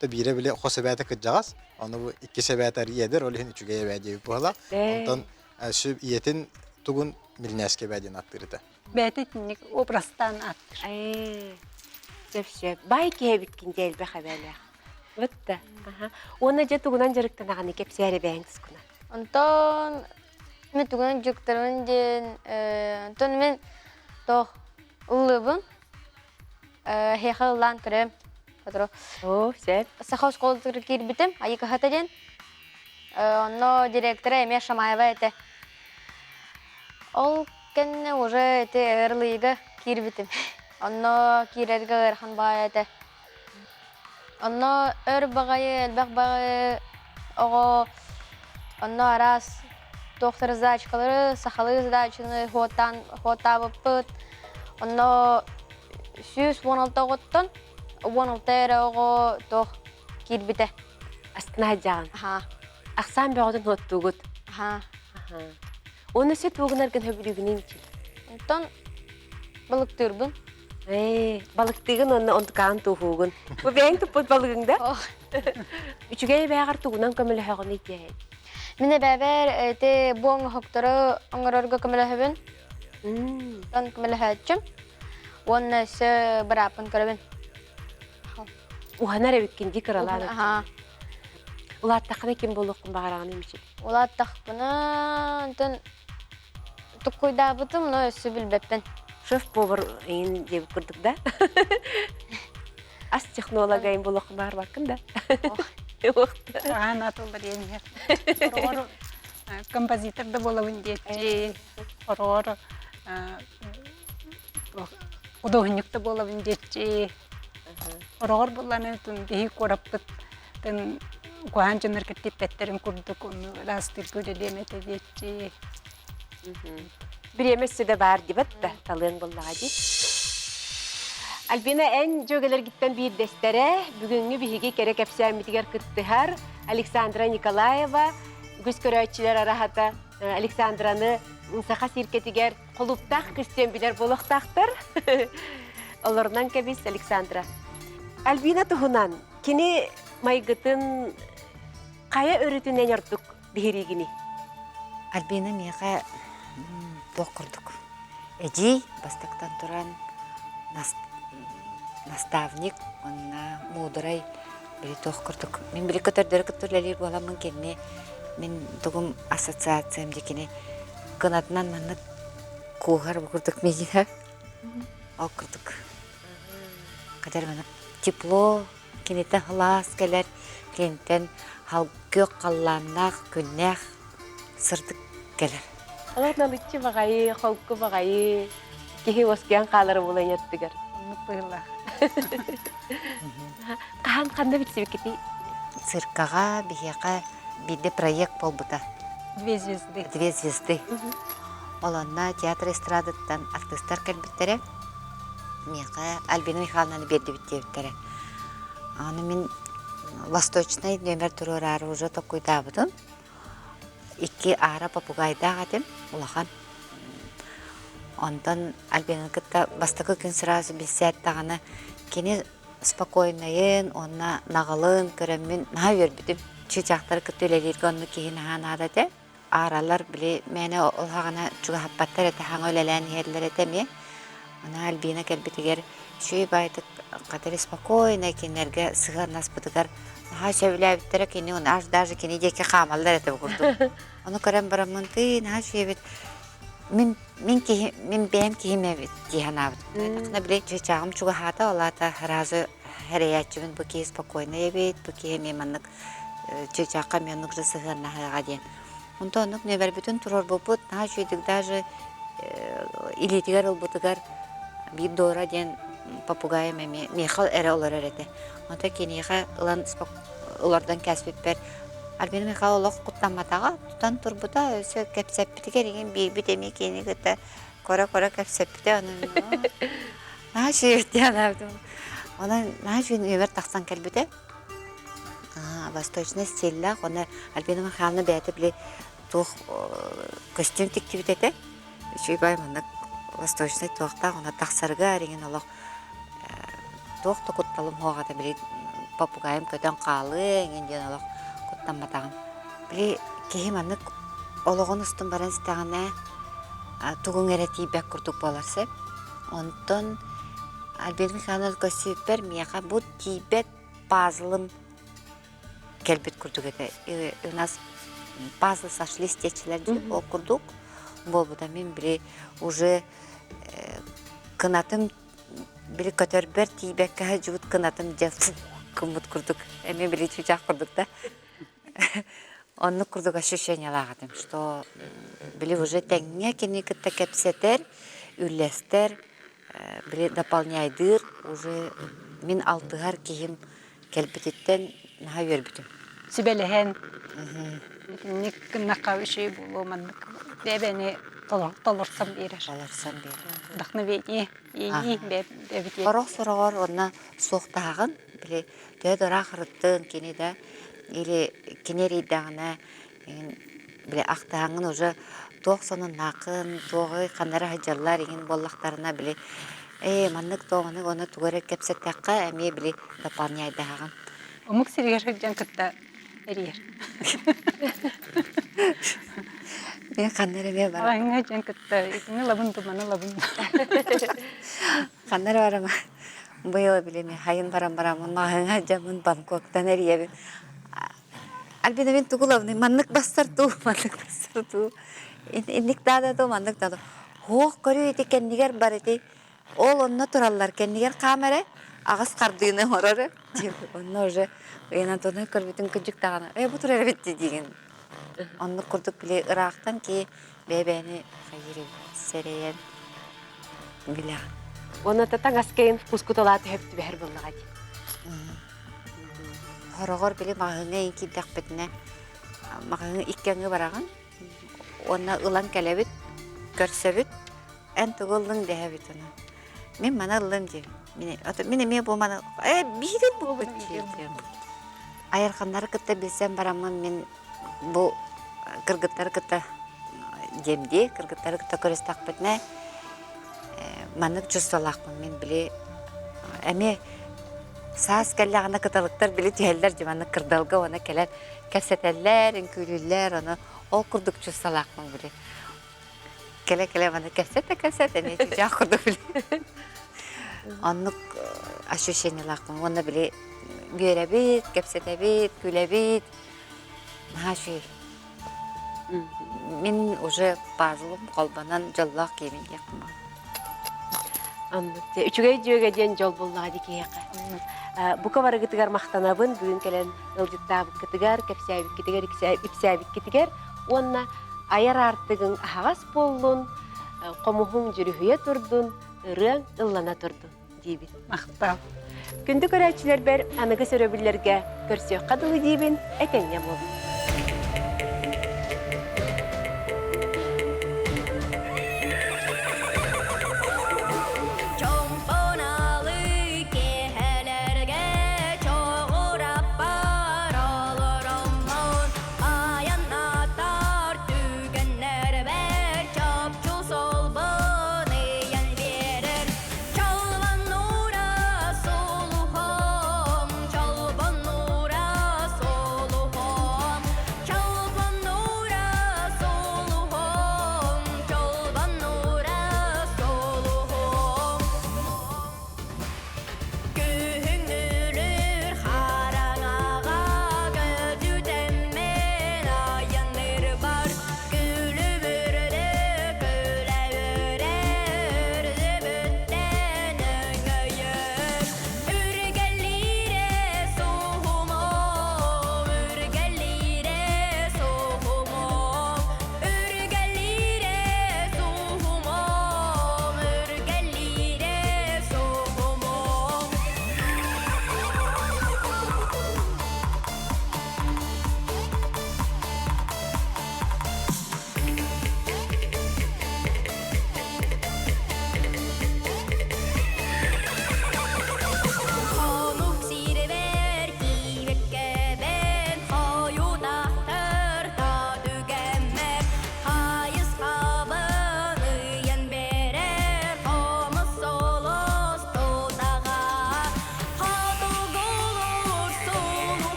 То биирэ били хос эбээтэ кырдьаҕас, ону бу иккис эбээтэ арыый эдэр, ол иһин үчүгэй эбээ диэбит быһалаах. Онтон өссө ийэтин тугун Мирнээски эбээ диэн ааттыыр этэ. Бэйэтэ итинник образтаан ааттыыр. Сөп-сөп. Баай киһи эбиккин дии элбэх эбээлээх. Вот да. Уонна дьэ тугунан дьарыктанаҕыный кэпсээр эбээҥ тускуна. Онтон мен тугунан дьарыктанабын диэн онтон мен тоох ыллыыбын эһиэхэ ыллаан көрөм сотору Оо, сөп. Саха оскуолатыгар киирбитим Айыкаһата диэн онно директора эмиэ Шамаева этэ Ол кэннэ уже ити ыарылыйыга киирбитим. Онно киирэргэ ыарахан баҕайы этэ. Онно өр баҕайы, элбэх баҕайы оҕо онно араас туохтары задачкалары, сахалыы задачаны хуоттаан хуоттаабыппыт. Онно 116 оҕоттон 16 эрэ оҕо туох киирбитэ. Астына сылдьаҕын. Аһаа. Ахсаан бөҕөтүн хуоттуугут. Аһаа. Уонна сөп тугунаргын сөбүлүүгүнүй мичил? Онтон балыктыырбын. Ээ, балыктыыгын уонна онтукаан туһуугун. Бу бэйэҥ туппут балыгыҥ да? Үчүгэй эбээҕэр тугунан көмөлөһөҕүнүй диэһэй? Мин эбээбэр ити бу оҥоһуктары оҥорорго көмөлөһөбүн. Онтон көмөлөһөөччүм. Уонна өссө бырааппын көрөбүн. Уһанар эбиккин дии кыралаан. Улааттаххына ким буолуоххун баҕараҕыный Мичил? Улааттахпына, онтон туккуйдаабытым, но өссө билбэппин. Шеф-повар эйин диэбит курдук да? Ас технолога эйин буолуоххун баҕарбаккын да? Аан атыллар диэн иһэр. Ороҕор композитор да буолабын диэччи, ороҕор худуоһунньук да буолабын диэччи. Ороҕор булланы биһи куораппыт куһаан дьоннор кэттиппэттэрин курдук ону ыраастыырга үлэлиэм этэ диэччи. Бириэмэ өссө да баар дибэт да талыаҥ буоллаҕа дии. Альбина эн дьүөгэлэргиттэн биирдэстэрэ бүгүҥҥү биһиги кэрэ кэпсээммитигэр кыттыһар Александра Николаева үгүс көрөөччүлэр араһата Александраны Саха циркэтигэр Холуптаах кыстиэн билэр буолуохтаахтар. Олорунан кэбис, Александра. Альбина туһунан кини майгытын хайа өрүтүнэн ордук биһириигиний? Альбина миэхэ туох курдук эдьиий бастакытан туран наставник уонна муударай били туох курдук мин били көтөрдөрү кытта үлэлиир буоламмын кинини мин тугум ассоциациям дии кини кынатынан маннык кууһар бу курдук миигинэ ол курдук хатар маннык тепло кинитэ сылаас кэлэр киниттэн күөх халлааннаах күннээх сырдык кэлэр Олох налыччы баҕайы, холку баҕайы киһи уоскуйан хаалара буолан аттыгар. Оннук быһыылаах. Хаһан ханна билсибиккитий? Циркаҕа биһиэхэ биирдэ проект буолбута. Две звезды. Две звезды. Ол онно театр эстрадаттан артыыстар кэлбиттэрэ. Миэхэ Альбина Михайловнаны биэрдибит диэбиттэрэ. Аны мин восточнай нүөмэр туруораары уже толкуйдаабытым. Икки аара попугайдаах этим, улахан. Онтон Альбинаны кытта бастакы күн сразу билсээт даҕаны кини спокойнайын уонна наҕылын көрөммүн наһаа үөрбүтүм. Чыычаахтары кытта үлэлииргэ оннук киһи наһаа наада этэ. Ааралар били мээнэ ол хаҕана чугаһаппаттар этэ, хаҥа үлэлээн иһэллэр этэ эмиэ. Аны Альбина кэлбитигэр үчүгэй баайдык хатары спокойно кинилэргэ сыһыаннаспытыгар наһаа сөбүлээбиттэрэ кини аж даже кини диэки хаамаллар этэ бу курдук. Ону көрөн бараммын тыы наһаа үчүгэй эбит мин мин киһи мин бэйэм киһим эбит дии санаабытым. Тахна били чыычааҕым чугаһаата, ол аата сразу эрэйээччибин бу киһи спокойный эбит, бу киһи эмиэ маннык чыычаахха эмиэ оннук же сыһыаннаһыаҕа диэн. Онтон оннук нүөмэрбитин туруорбуппут, наһаа үчүгэйдик даже илиитигэр ылбытыгар биир Дора диэн попугайым эмиэ миэхэ эрэ олорор этэ. Онтон киниэхэ ылан олордон кээспиппэр Альбина Михайловна олох куттамматаҕа, тутан турбута, өссө кэпсэппитигэр игин биирбит эмиэ кинини кытта көрө-көрө кэпсэппитэ, онон наһаа үчүгэй диэн анаабытым. Онон наһаа үчүгэй нүөмэр тахсан кэлбитэ. Восточный стиллээх уонна Альбина Михайловна бэйэтэ били туох көстүүм тиктибит этэ. Үчүгэй бай маннык восточный туохтаах уонна тахсарга эриҥин олох туох да кутталым суох этэ били попугайым көтөн хаалыа эҥин диэн олох куттамматаҕым. Били киһи маннык олоҕун устун баран истэҕинэ тугуҥ эрэ тиийбэт курдук буолар сөп. Онтон Альбина Михайловна көссүүппэр миэхэ бу тиийбэт пазлым кэлбит курдук этэ. У нас пазлы сошлись диэччилэр дии ол курдук буолбута. Мин били уже кынатым били көтөрбөр тиийбэккэ сылдьыбыт кынатым дьэ гыммыт курдук эмиэ били чыычаах курдук да оннук курдук ощущениелаах этим что били уже тэҥҥэ кини кытта кэпсэтэр үллэстэр били дополняйдыыр уже мин алтыһар киһим кэлбититтэн наһаа үөрбүтүм. Сүбэлэһэн итинник гыннахха үчүгэй буолуо маннык бэйэни толорсон биэрэр. Толорсон биэрэр. Вдохновение иэйии бэйэбит Сорох сороҕор онно суохтааҕын били төһө да ыраах ырыттын кини да или кини эрийдэҕинэ били ахтааҥҥын уже туох сонуннааххын туоҕуй ханна эрэ сылдьаллар иҥин буоллахтарына били ээ маннык туох маннык ону тугу эрэ кэпсэттэххэ эмиэ били дополняйдаһаҕын. Омук сиригэр сылдьан кытта эрийэр. Мен ханна эрэ эмиэ барам. Аҕаҥҥа дьон кытта итини ылабын туманы ылабын. Ханна эрэ барам быйыл билими хайын баран бараммын маҕаһыыҥҥа сылдьаммын Бангкоктан эрийэбин. Альбина мин тугу ылабыный маннык бассар дуу маннык бассар дуу инник даада дуу маннык даада Һуох көрүү ити кэннигэр бар ити ол онно тураллар кэннигэр хаам эрэ аҕыс хардыыны оҥорор онно уже Ина Антоновна көрбүтүн кырдьык даҕаны ээ бу турар эбит диигин оннук курдук били ыраахтан кии бэйэ-бэйэни хайыыр эбит сэрэйэн билэҕин Уонна таҥаскайын вкускуталаа түһэп түбэһэр буоллаҕа дии. Хороҕор били маҕаһыыҥҥа иин киирдэхпитинэ маҕаһыын икки аҥыы бараҕын уонна ылан кэлэбит, көрсөбүт. Эн тугу ыллыҥ дэһэбит ону. Мин маны ыллым диир. Мин, мин эмиэ бу маны э биир буолбут диир. Айарханнары кытта билсэн бараммын мин бу кыргыттары кытта диэм дии, кыргыттары кытта көрүстэхпитинэ маннык чувстволаахпын мин били эмиэ саас кэллэҕинэ кыталыктар били түһэллэр дии маннык кырдалга уонна кэлэн кэпсэтэллэр, үҥкүүлүүллэр, ону ол курдук чувстволаахпын били. Кэлэ-кэлэ маны кэпсэт да кэпсэт, эмиэ чыычаах курдук били. Оннук ощущениелаахпын уонна били үөрэбит, кэпсэтэбит, күлэбит. Наһаа үчүгэй. Мин уже пазлым холбонон дьоллоох киһибин диэхпин Оннук дьэ үчүгэй дьүөгэ диэн дьол буллаҕа дии киһиэхэ. Бука барыгытыгар махтанабын бүгүн кэлэн ыалдьыттаабыккытыгар, кэпсээбиккитигэр, ипсээбиккитигэр уонна айар аартыгыҥ аһаҕас буоллун, хомуһуҥ дьүрүһүйэ турдун, ырыаҥ ыллана турдун диибин. Махтал. Күндү көрөөччүлэрбэр аныгыс өрөбүллэргэ көрсүөххэ дылы диибин, этэҥҥэ буолун.